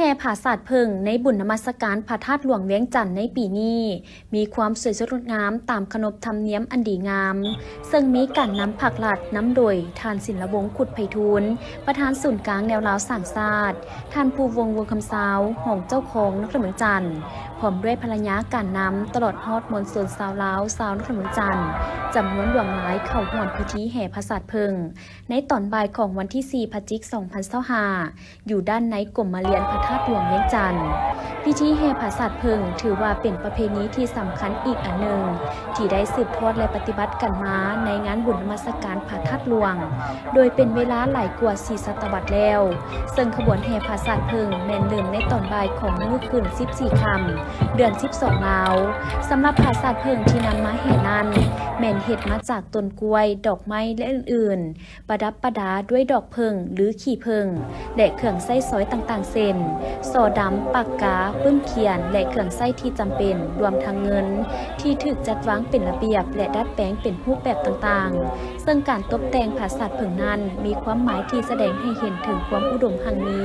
ແຫ່ຜາສາດເຜິ້ງໃນບຸນນະມັດສະການພະທາດຫຼວງວຽງຈັນໃນປີນີ້ ມີຄວາມສວຍສົດງົດງາມຕາມຂະໜົບທຳນຽມອັນດີງາມ, ເຊິ່ງມີການນຳພາກລັດນຳໂດຍທ່ານ ສິນລະວົງ ຄຸດໄພທູນ ປະທານສູນກາງແນວລາວສ້າງຊາດ, ທ່ານ ພູວົງ ວົງຄຳຊາວ ຮອງເຈົ້າຄອງນະຄອນຫຼວງວຽງຈັນ ພ້ອມດ້ວຍພັນລະຍາການນຳ ຕະຫຼອດຮອດມວນຊົນຊາວລາວ ຊາວນະຄອນຫຼວງວຽງຈັນ ຈຳນວນຫຼວງຫຼາຍເຂົ້າຮ່ວມພິທີແຫ່ຜາສາດເຜິ້ງ ໃນຕອນບ່າຍຂອງວັນທີສີ່ ພະຈິກ ສອງພັນຊາວຫ້າ ຢູ່ດ້ານໃນກົມມະລຽນພະທາດຫຼວງວຽງຈັນ. ພິທີແຫ່ຜາສາດເຜິ້ງ ຖືວ່າເປັນປະເພນີທີ່ສຳຄັນອີກອັນໜຶ່ງ ທີ່ໄດ້ສືບທອດ ແລະ ປະຕິບັດກັນມາໃນງານບຸນນະມັດສະການພະທາດຫຼວງ ໂດຍເປັນເວລາຫຼາຍກວ່າສີ່ສະຕະວັດແລ້ວ, ເຊິ່ງຂະບວນແຫ່ຜາສາດເຜິ້ງແມ່ນເລີ່ມໃນຕອນບ່າຍຂອງມື້ຄືນສິບສີ່ຄ່ຳ ເດືອນສິບສອງລາວ. ສຳລັບຜາສາດເຜິ້ງທີ່ນຳມາແຫ່ນັ້ນ ແມ່ນເຮັດມາຈາກຕົ້ນກ້ວຍ, ດອກໄມ້ ແລະ ອື່ນໆ ປະດັບປະດາດ້ວຍດອກເຜິ້ງ ຫຼື ຂີ້ເຜິ້ງ ແລະ ເຄື່ອງໃຊ້ສອຍຕ່າງໆ ເຊັ່ນ ສໍດຳ, ປາກກາ, ປຶ້ມຂຽນ ແລະ ເຄື່ອງໃຊ້ທີ່ຈຳເປັນ, ລວມທັງເງິນທີ່ຖືກຈັດວາງເປັນລະບຽບ ແລະ ດັດແປງເປັນຮູບແບບຕ່າງໆ. ເຊິ່ງການຕົບແຕ່ງຜາສາດເຜິ້ງນັ້ນ ມີຄວາມໝາຍທີ່ສະແດງໃຫ້ເຫັນເຖິງຄວາມອຸດົມຮັ່ງມີ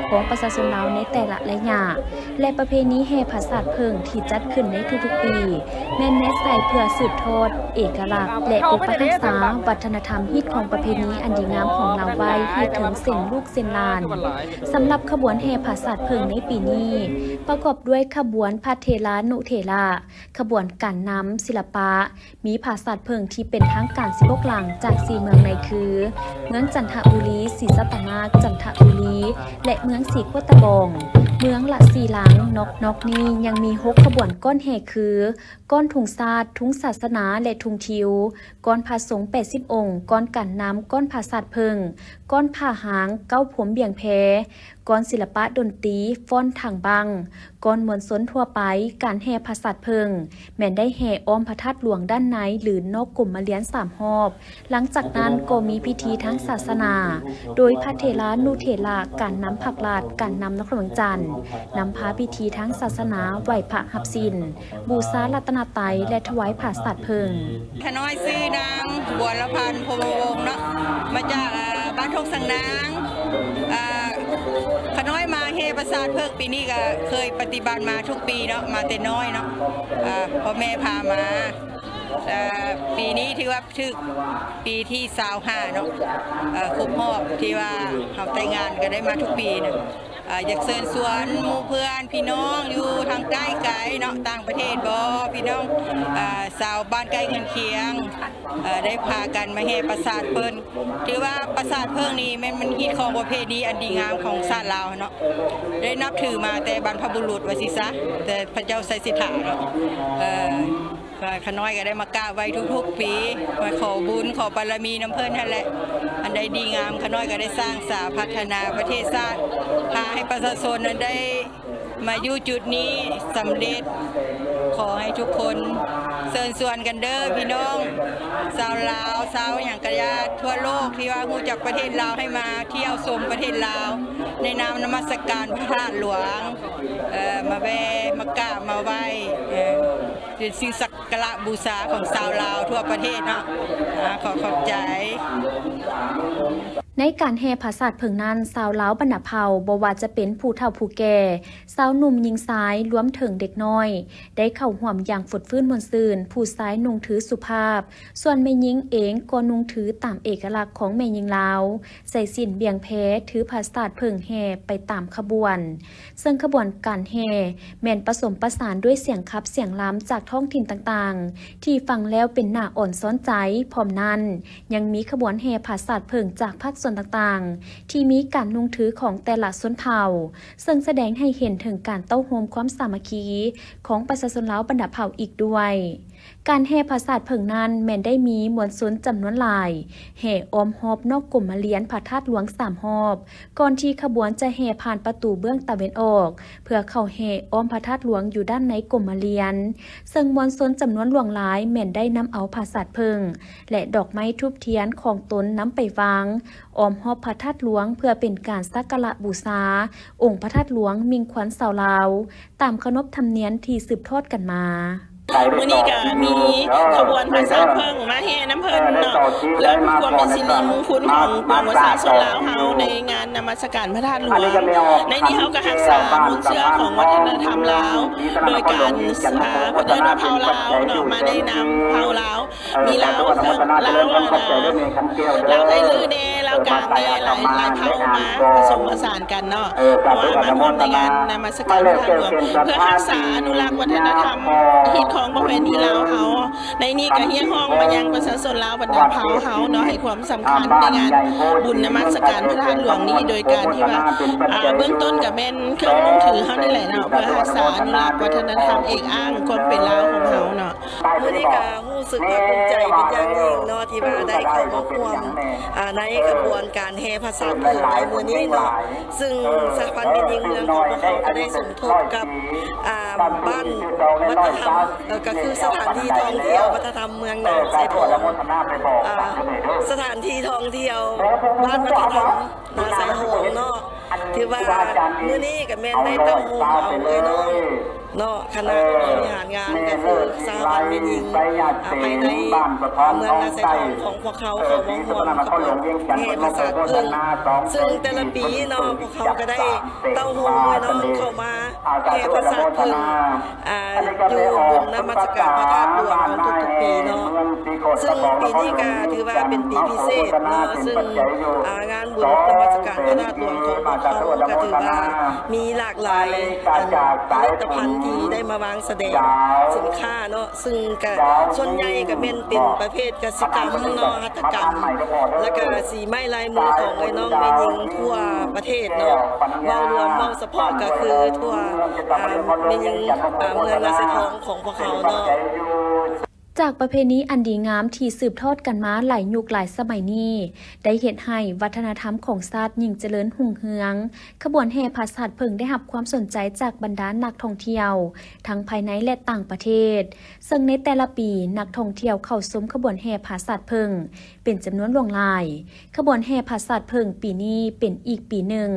ຂອງປະຊາຊົນລາວໃນແຕ່ລະໄລຍະ. ແລະ ປະເພນີແຫ່ຜາສາດເຜິ້ງທີ່ຈັດຂຶ້ນໃນທຸກໆປີ ແມ່ນແນໃສ່ເພື່ອສືບທອດເອກະລັກ ແລະ ປົກປັກຮັກສາວັດທະນະທຳຮີດຄອງປະເພນີອັນດີງາມຂອງລາວໄວ້ໃຫ້ເຖິງເຊັ່ນລູກເຊັ່ນຫຼານ. ສຳລັບຂະບວນແຫ່ຜາສາດເຜິ້ງໃນປີນີ້ ປະກອບດ້ວຍຂະບວນພະເຖລານຸເຖລະ, ຂະບວນການນຳ, ສິລະປະ, ມີຜາສາດເຜິ້ງທີ່ເປັນທາງການສິບຫົກຫຼັງຈາກສີ່ເມືອງໃນຄື ເມືອງຈັນທະບູລີ, ສີສັດຕະນາກ, ຈັນທະບູລີ ແລະ ເມືອງສີໂຄດຕະບອງ ເມືອງລະສີ່ຫຼັງ. ນອກ ນອກນີ້ຍັງມີຫົກຂະບວນກ້ອນແຫ່ຄື ກ້ອນທຸງຊາດ, ທຸງສາສະໜາ ແລະ ທຸງທິວ, ກ້ອນພະສົງແປດສິບອົງ, ກ້ອນການນຳ, ກ້ອນຜາສາດເຜິ້ງ, ກ້ອນຜ້າຫາງ, ເກົ້າພົມບຽງແພ, ກ້ອນສິລະປະດົນຕີ, ຟ້ອນທາງບັ້ງ, ກ່ອນມວນຊົນທົ່ວໄປ. ການແຫ່ຜາສາດເຜິ້ງ ແມ່ນໄດ້ແຫ່ອ້ອມພະທາດຫຼວງດ້ານໃນ ຫຼື ນອກກົມມະລຽນສາມຮອບ. ຫຼັງຈາກນັ້ນກໍມີພິທີທາງສາສະໜາ ໂດຍພະເຖລານຸເຖລະ, ການນຳພັກລັດ, ການນຳນະຄອນຫຼວງວຽງຈັນ ນຳພາພິທີທາງສາສະໜາ ໄຫວ້ພະຮັບສິນ, ບູຊາລັດຕະນະໄຕ ແລະ ຖວາຍຜາສາດເຜິ້ງ. ຂ້ານ້ອຍຊື່ນາງ ບົວລະພັນ ພົມມະວົງເນາະ, ມາຈາກ ເອີ່ ບ້ານທົ່ງສັງນາງ. ເອີ່ ຂ້ານ້ອຍມາແຫ່ຜາສາດເຜິ້ງປີນີ້ກໍເຄີຍປະຕິບັດມາທຸກປີເນາະ, ມາແຕ່ນ້ອຍເນາະ, ເອີ່ ພໍ່ແມ່ພາມາ. ເອີ່ ປີນີ້ຖືວ່າຖືກປີທີຊາວຫ້າເນາະ, ເອີ່ ຄົບຮອບທີ່ວ່າເຮົາແຕ່ງງານກໍໄດ້ມາທຸກປີນະ. ເອີ່ ຢາກເຊີນຊວນໝູ່ເພື່ອນພີ່ນ້ອງຢູ່ທາງໃກ້ໄກເນາະ, ຕ່າງປະເທດບໍ, ພີ່ນ້ອງ ເອີ່ ຊາວບ້ານໃກ້ເຮືອນຄຽງ ເອີ່ ໄດ້ພາກັນມາແຫ່ຜາສາດເຜິ້ງ. ຖືວ່າຜາສາດເຜິ້ງນີ້ແມ່ນມັນຮີດຄອງປະເພນີອັນດີງາມຂອງຊາດລາວເນາະ, ໄດ້ນັບຖືມາແຕ່ບັນພະບຸລຸດວ່າຊິຊະ, ແຕ່ພະເຈົ້າໄຊສິດຖາເນາະ. ເອີ່ ຂ້ານ້ອຍກໍໄດ້ມາກາບໄຫວ້ທຸກໆປີ, ມາຂໍບຸນຂໍບາລະມີນຳເພິ່ນຫັ້ນແຫຼະ. ອັນໃດດີງາມ ຂ້ານ້ອຍກໍໄດ້ສ້າງສາພັດທະນາປະເທດຊາດ, ພາໃຫ້ປະຊາຊົນນັ້ນໄດ້ມາຢູ່ຈຸດນີ້ສຳເລັດ. ຂໍໃຫ້ທຸກຄົນເຊີນຊວນກັນເດີ ພີ່ນ້ອງຊາວລາວ, ຊາວຫຍັງກະຢ່າ ທົ່ວໂລກທີ່ວ່າຮູ້ຈັກປະເທດລາວ ໃຫ້ມາທ່ຽວຊົມປະເທດລາວ ໃນນາມນະມັດສະການພະທາດຫຼວງ, ເອີ່ ມາແວ່ ມາກາບ ມາໄຫວ້, ເອີ່ ເປັນສິ່ງສັກກາລະບູຊາຂອງຊາວລາວທົ່ວປະເທດເນາະ. ອາ ຂໍຂອບໃຈ. ໃນການແຫ່ຜາສາດເຜິ້ງນັ້ນ, ຊາວລາວບັນດາເຜົ່າ ບໍ່ວ່າຈະເປັນຜູ້ເຖົ້າຜູ້ແກ່, ຊາວໜຸ່ມຍິງຊາຍ, ລວມເຖິງເດັກນ້ອຍ ໄດ້ເຂົ້າຮ່ວມຢ່າງຟົດຟື້ນມ່ວນຊື່ນ, ຜູ້ຊາຍນຸ່ງຖືສຸພາບ, ສ່ວນແມ່ຍິງເອງກໍນຸ່ງຖືຕາມເອກະລັກຂອງແມ່ຍິງລາວ, ໃສ່ສິ້ນບຽງແພ, ຖືຜາສາດເຜິ້ງແຫ່ໄປຕາມຂະບວນ. ເຊິ່ງຂະບວນການແຫ່ແມ່ນປະສົມປະສານດ້ວຍສຽງຂັບສຽງລຳຈາກທ້ອງຖິ່ນຕ່າງໆ ທີ່ຟັງແລ້ວເປັນໜ້າອ່ອນຊອນໃຈ. ພ້ອມນັ້ນ ຍັງມີຂະບວນແຫ່ຜາສາດເຜິ້ງຈາກພາກສ່ວນຕ່າງໆ ທີ່ມີການນຸ່ງຖືຂອງແຕ່ລະຊົນເຜົ່າ, ເຊິ່ງສະແດງໃຫ້ເຫັນເຖິງການເຕົ້າໂຮມຄວາມສາມັກຄີຂອງປະຊາຊົນລາວບັນດາເຜົ່າອີກດ້ວຍ. ການແຫ່ຜາສາດເຜິ້ງນັ້ນແມ່ນໄດ້ມີມວນຊົນຈຳນວນຫຼາຍ ແຫ່ອ້ອມຮອບນອກກົມມະລຽນພະທາດຫຼວງສາມຮອບ ກ່ອນທີ່ຂະບວນຈະແຫ່ຜ່ານປະຕູເບື້ອງຕາເວັນອອກ ເພື່ອເຂົ້າແຫ່ອ້ອມພະທາດຫຼວງຢູ່ດ້ານໃນກົມມະລຽນ. ເຊິ່ງມວນຊົນຈຳນວນຫຼວງຫຼາຍແມ່ນໄດ້ນຳເອົາຜາສາດເຜິ້ງ ແລະ ດອກໄມ້ທູບທຽນຂອງຕົນນຳໄປວາງອ້ອມຮອບພະທາດຫຼວງ ເພື່ອເປັນການສັກກາລະບູຊາອົງພະທາດຫຼວງມິ່ງຂວັນຊາວລາວ ຕາມຂະໜົບທຳນຽມທີ່ສືບທອດກັນມາ. ມື້ນີ້ກໍມີຂະບວນພາສາດເຜິ້ງມາແຫ່ນຳເພິ່ນເນາະ ເພື່ອຄວາມເປັນສິລິມຸງຄຸນຂອງປວງປະຊາຊົນລາວເຮົາໃນງານນະມັດສະການພະທາດຫຼວງ. ໃນນີ້ເຮົາກໍຮັກສາມູນເຊື້ອຂອງວັດທະນະທຳລາວ ໂດຍການ ອ່າ ເພິ່ນເອີ້ນວ່າເຜົ່າລາວເນາະ ມາໃນນາມເຜົ່າລາວ ມີລາວເຄິ່ງ ລາວ ລາວໄທລື້ແດ່ ລາວກາງແດ່ ຫຼາຍ ຫຼາຍເຜົ່າມາປະສົມປະສານກັນເນາະ ເພາະວ່າມາຮ່ວມໃນງານນະມັດສະການພະທາດຫຼວງ ເພື່ອຮັກສາອະນຸລັກວັດທະນະທຳຮີດຄອງປະເພນີລາວເຮົາ. ໃນນີ້ກໍຮຽກຮ້ອງມາຍັງປະຊາຊົນລາວບັນດາເຜົ່າເຮົາເນາະ ໃຫ້ຄວາມສຳຄັນໃນງານບຸນນະມັດສະການພະທາດຫຼວງນີ້ ໂດຍການທີ່ວ່າ ອ່າ ເບື້ອງຕົ້ນກໍແມ່ນເຄື່ອງໜັງສືເຮົານີ້ແຫຼະເນາະ ເພື່ອຮັກສາອະນຸລັກວັດທະນະທຳເອກອ້າງຄວາມເປັນລາວຂອງເຮົາເນາະ. ມື້ນີ້ກໍຮູ້ສຶກພາກພູມໃຈເປັນຢ່າງຍິ່ງເນາະ ທີ່ວ່າໄດ້ເຂົ້າມາຮ່ວມ ອ່າ ໃນຂະບວນການແຫ່ພາສາດເຜິ້ງໃນມື້ນີ້ເນາະ ຊຶ່ງສະຫະພັນແມ່ຍິງເມືອງຂອງພວກເຮົາກໍໄດ້ສົມທົບກັບ ອ່າ ບ້ານວັດທະນະທຳ ເອີ ກໍຄືສະຖານທີ່ທ່ອງທ່ຽວວັດທະນະທຳເມືອງນາຊາຍທອງ ອ່າ ສະຖານທີ່ທ່ອງທ່ຽວບ້ານວັດທະນະທຳນາຊາຍທອງເນາະ ຖືວ່າມື້ນີ້ກໍແມ່ນໄດ້ເຕົ້າໂຮມເອົາເອື້ອຍນ້ອງ ເນາະ ຄະນະບໍລິຫານງານກໍຄືສະຫະພັນແມ່ຍິງ ອ່າ ພາຍໃນເມືອງນາຊາຍທອງຂອງພວກເຮົາ ເຂົ້າມາຮ່ວມຂະບວນແຫ່ພາສາດເຜິ້ງ ຊຶ່ງແຕ່ລະປີເນາະ ພວກເຮົາກໍໄດ້ເຕົ້າໂຮມເອື້ອຍນ້ອງເຂົ້າມາແຫ່ພາສາດເຜິ້ງ ອ່າ ຢູ່ບຸນນະມັດສະການພະທາດຫຼວງຂອງທຸກໆປີເນາະ ຊຶ່ງປີນີ້ກໍຖືວ່າເປັນປີພິເສດເນາະ ຊຶ່ງ ອ່າ ງານບຸນນະມັດສະການພະທາດຫຼວງຂອງພວກເຮົາກໍຖືວ່າມີຫຼາກຫຼາຍ ອັນ ຜະລິດຕະພັນທີ່ໄດ້ມາວາງສະແດງສິນຄ້າເນາະ ຊຶ່ງກະສ່ວນໃຫຍ່ກະແມ່ນເປັນປະເພດກະສິກຳເນາະ ຫັດຖະກຳ ແລ້ວກະສີໄມ້ລາຍມືຂອງເອື້ອຍນ້ອງແມ່ຍິງທົ່ວປະເທດເນາະ ເວົ້າລວມເວົ້າສະເພາະກະຄືທົ່ວ ອ່າ ແມ່ຍິງ ອ່າ ເມືອງນາຊາຍທອງຂອງພວກເຮົາເນາະ. ຈາກປະເພນີອັນດີງາມທີ່ສືບທອດກັນມາຫຼາຍຍຸກຫຼາຍສະໄໝນີ້ ໄດ້ເຮັດໃຫ້ວັດທະນະທຳຂອງຊາດຍິ່ງຈະເລີນຮຸ່ງເຮືອງ. ຂະບວນແຫ່ຜາສາດເຜິ້ງໄດ້ຮັບຄວາມສົນໃຈຈາກບັນດານັກທ່ອງທ່ຽວ ທັງພາຍໃນ ແລະ ຕ່າງປະເທດ, ເຊິ່ງໃນແຕ່ລະປີ ນັກທ່ອງທ່ຽວເຂົ້າຊົມຂະບວນແຫ່ຜາສາດເຜິ້ງເປັນຈຳນວນຫຼວງຫຼາຍ. ຂະບວນແຫ່ຜາສາດເຜິ້ງປີນີ້ເປັນອີກປີໜຶ່ງ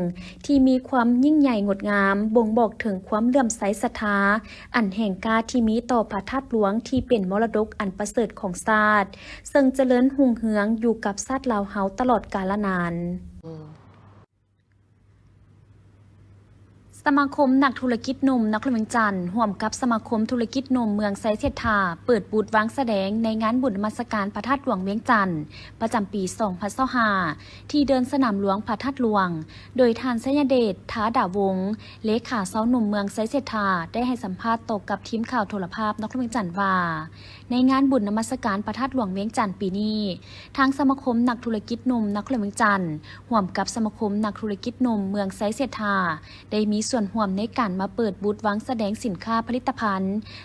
ທີ່ມີຄວາມຍິ່ງໃຫຍ່ງົດງາມ, ບົ່ງບອກເຖິງຄວາມເຫຼື້ອມໃສສັດທາ ອັນແຮງກ້າທີ່ມີຕໍ່ພະທາດຫຼວງທີ່ເປັນມໍລະດົກອັນປະເສີດຂອງຊາດ, ເຊິ່ງຈະເລີນຮຸ່ງເຮືອງຢູ່ກັບຊາດລາວເຮົາຕະຫຼອດກາລະນານ. ສະມາຄົມນັກທຸລະກິດໜຸ່ມນະຄອນຫຼວງວຽງຈັນ ຮ່ວມກັບສະມາຄົມທຸລະກິດໜຸ່ມເມືອງໄຊເສດຖາ ເປີດບູດວາງສະແດງໃນງານບຸນນະມັດສະການພະທາດຫຼວງວຽງຈັນ ປະຈຳປີສອງພັນຊາວຫ້າ ທີ່ເດີ່ນສະໜາມຫຼວງພະທາດຫຼວງ, ໂດຍທ່ານ ໄຊຍະເດດ ທາດາວົງ ເລຂາຊາວໜຸ່ມເມືອງໄຊເສດຖາ ໄດ້ໃຫ້ສຳພາດຕໍ່ກັບທີມຂ່າວໂທລະພາບນະຄອນຫຼວງວຽງຈັນວ່າ ໃນງານບຸນນະມັດສະການພະທາດຫຼວງວຽງຈັນປີນີ້, ທາງສະມາຄົມນັກທຸລະກິດໜຸ່ມນະຄອນຫຼວງວຽງຈັນ ຮ່ວມກັບສະມາຄົມນັກທຸລະກິດໜຸ່ມເມືອງໄຊເສດຖາ ໄດ້ມີສ່ວນຮ່ວມໃນການມາເປີດບູດວາງສະແດງສິນຄ້າຜະລິດຕະພັນ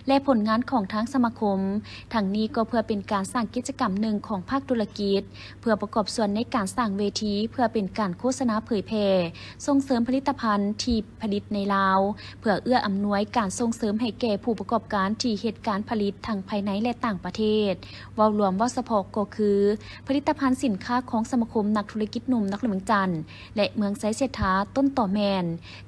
ແລະ ຜົນງານຂອງທາງສະມາຄົມ. ທັງນີ້ກໍເພື່ອເປັນການສ້າງກິດຈະກຳໜຶ່ງຂອງພາກທຸລະກິດ ເພື່ອປະກອບສ່ວນໃນການສ້າງເວທີ ເພື່ອເປັນການໂຄສະນາເຜີຍແຜ່ ສົ່ງເສີມຜະລິດຕະພັນທີ່ຜະລິດໃນລາວ ເພື່ອເອື້ອອຳນວຍການສົ່ງເສີມໃຫ້ແກ່ຜູ້ປະກອບການທີ່ເຮັດການຜະລິດທັງພາຍໃນ ແລະ ຕ່າງປະເທດ. ເວົ້າລວມເວົ້າສະເພາະກໍຄື ຜະລິດຕະພັນສິນຄ້າຂອງສະມາຄົມນັກທຸລະກິດໜຸ່ມນະຄອນຫຼວງວຽງຈັນ ແລະ ເມືອງໄຊເສດຖາ ຕົ້ນຕໍແມ່ນ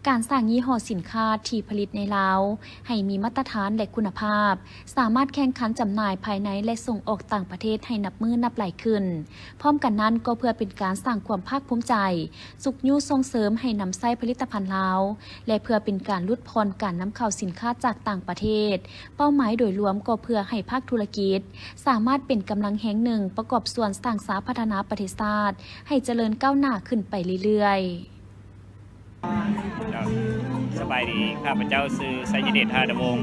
ການສ້າງຍີ່ຫໍ້ສິນຄ້າທີ່ຜະລິດໃນລາວໃຫ້ມີມາດຕະຖານ ແລະ ຄຸນນະພາບ, ສາມາດແຂ່ງຂັນຈຳໜ່າຍພາຍໃນ ແລະ ສົ່ງອອກຕ່າງປະເທດໃຫ້ນັບມື້ນັບຫຼາຍຂຶ້ນ. ພ້ອມກັນນັ້ນກໍເພື່ອເປັນການສ້າງຄວາມພາກພູມໃຈ, ຊຸກຍູ້ສົ່ງເສີມໃຫ້ນຳໃຊ້ຜະລິດຕະພັນລາວ ແລະ ເພື່ອເປັນການຫຼຸດຜ່ອນການນຳເຂົ້າສິນຄ້າຈາກຕ່າງປະເທດ. ເປົ້າໝາຍໂດຍລວມກໍເພື່ອໃຫ້ພາກທຸລະກິດສາມາດເປັນກຳລັງແຮງໜຶ່ງປະກອບສ່ວນສ້າງສາພັດທະນາປະເທດຊາດໃຫ້ຈະເລີນກ້າວໜ້າຂຶ້ນໄປເລື້ອຍໆ. ເຈົ້າ ສະບາຍດີ, ຂ້າພະເຈົ້າຊື່ ໄຊຍະເດດ ທາດາວົງ.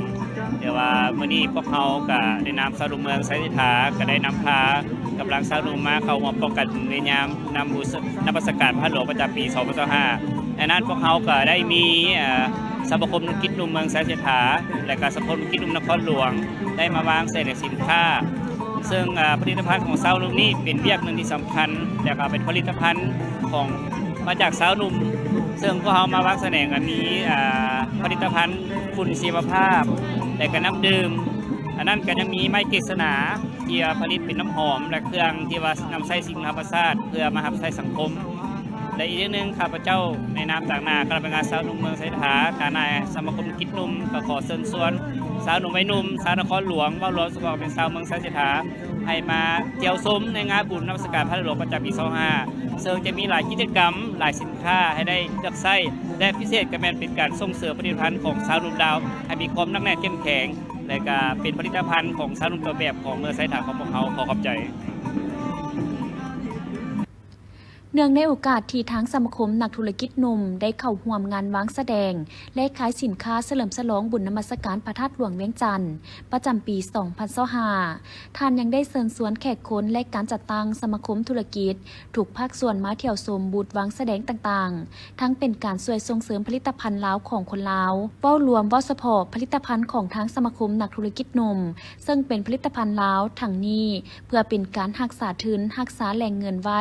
ແຕ່ວ່າມື້ນີ້ພວກເຮົາກະໃນນາມຊາວໜຸ່ມເມືອງໄຊເສດຖາ ກະໄດ້ນຳພາກຳລັງຊາວໜຸ່ມມາເຂົ້າຮ່ວມປ້ອງກັນໃນຍາມນຳບຸນນະມັດສະການພະທາດຫຼວງປະຈຳປີສອງພັນຊາວຫ້າ. ໃນນັ້ນພວກເຮົາກະໄດ້ມີ ເອີ ສະມາຄົມທຸລະກິດໜຸ່ມເມືອງໄຊເສດຖາ ແລະ ກະສະມາຄົມທຸລະກິດໜຸ່ມນະຄອນຫຼວງ ໄດ້ມາວາງສະແດງສິນຄ້າ ເຊິ່ງ ເອີ ຜະລິດຕະພັນຂອງຊາວໜຸ່ມນີ້ເປັນວຽກໜຶ່ງທີ່ສຳຄັນ ແລະ ກະເປັນຜະລິດຕະພັນຂອງ ມາຈາກຊາວໜຸ່ມ ເຊິ່ງພວກເຮົາມາວາງສະແດງ ກະມີ ອາ ຜະລິດຕະພັນຝຸ່ນຊີວະພາບ ແລະ ກະນ້ຳດື່ມ. ອັນນັ້ນກະຍັງມີໄມ້ເກສນາ ທີ່ວ່າຜະລິດເປັນນ້ຳຫອມ ແລະ ເຄື່ອງທີ່ວ່ານຳໃຊ້ສິ່ງທຳມະຊາດ ເພື່ອມາຮັບໃຊ້ສັງຄົມ. ແລະ ອີກຢ່າງໜຶ່ງ ຂ້າພະເຈົ້າໃນນາມຕາງໜ້າຄະນະພະນັກງານຊາວໜຸ່ມເມືອງໄຊເສດຖາ ຖານະສະມາຄົມກິດໜຸ່ມ ກະຂໍເຊີນຊວນ ຊາວໜຸ່ມໄວໜຸ່ມ ຊາວນະຄອນຫຼວງ ເວົ້າລວມສະເພາະເປັນຊາວເມືອງໄຊເສດຖາ ໃຫ້ມາທ່ຽວຊົມໃນງານບຸນນະມັດສະການພະທາດຫຼວງປະຈຳປີສອງຫ້າ ເຊິ່ງຈະມີຫຼາຍກິດຈະກຳ ຫຼາຍສິນຄ້າໃຫ້ໄດ້ເລືອກໃຊ້ ແລະ ພິເສດກໍແມ່ນເປັນການສົ່ງເສີມຜະລິດຕະພັນຂອງຊາວໜຸ່ມລາວ ໃຫ້ມີຄວາມໜັກແໜ້ນເຂັ້ມແຂງ ແລະ ກໍເປັນຜະລິດຕະພັນຂອງຊາວໜຸ່ມຕົ້ນແບບຂອງເມືອງໄຊເສດຖາຂອງພວກເຮົາ. ຂໍຂອບໃຈ. ເນື່ອງໃນໂອກາດທີ່ທາງສະມາຄົມນັກທຸລະກິດໜຸ່ມໄດ້ເຂົ້າຮ່ວມງານວາງສະແດງ ແລະ ຂາຍສິນຄ້າສະເຫຼີມສະຫຼອງບຸນນະມັດສະການພະທາດຫຼວງວຽງຈັນ ປະຈຳປີສອງພັນຊາວຫ້າ ທ່ານຍັງໄດ້ເຊີນຊວນແຂກຄົນ ແລະ ການຈັດຕັ້ງສະມາຄົມທຸລະກິດທຸກພາກສ່ວນມາທ່ຽວຊົມບູດວາງສະແດງຕ່າງໆ ທັງເປັນການຊ່ວຍສົ່ງເສີມຜະລິດຕະພັນລາວຂອງຄົນລາວ ເວົ້າລວມ ເວົ້າສະເພາະຜະລິດຕະພັນຂອງທາງສະມາຄົມນັກທຸລະກິດໜຸ່ມ ເຊິ່ງເປັນຜະລິດຕະພັນລາວທັງນີ້ ເພື່ອເປັນການຮັກສາທຶນ, ຮັກສາແຫຼ່ງເງິນໄວ້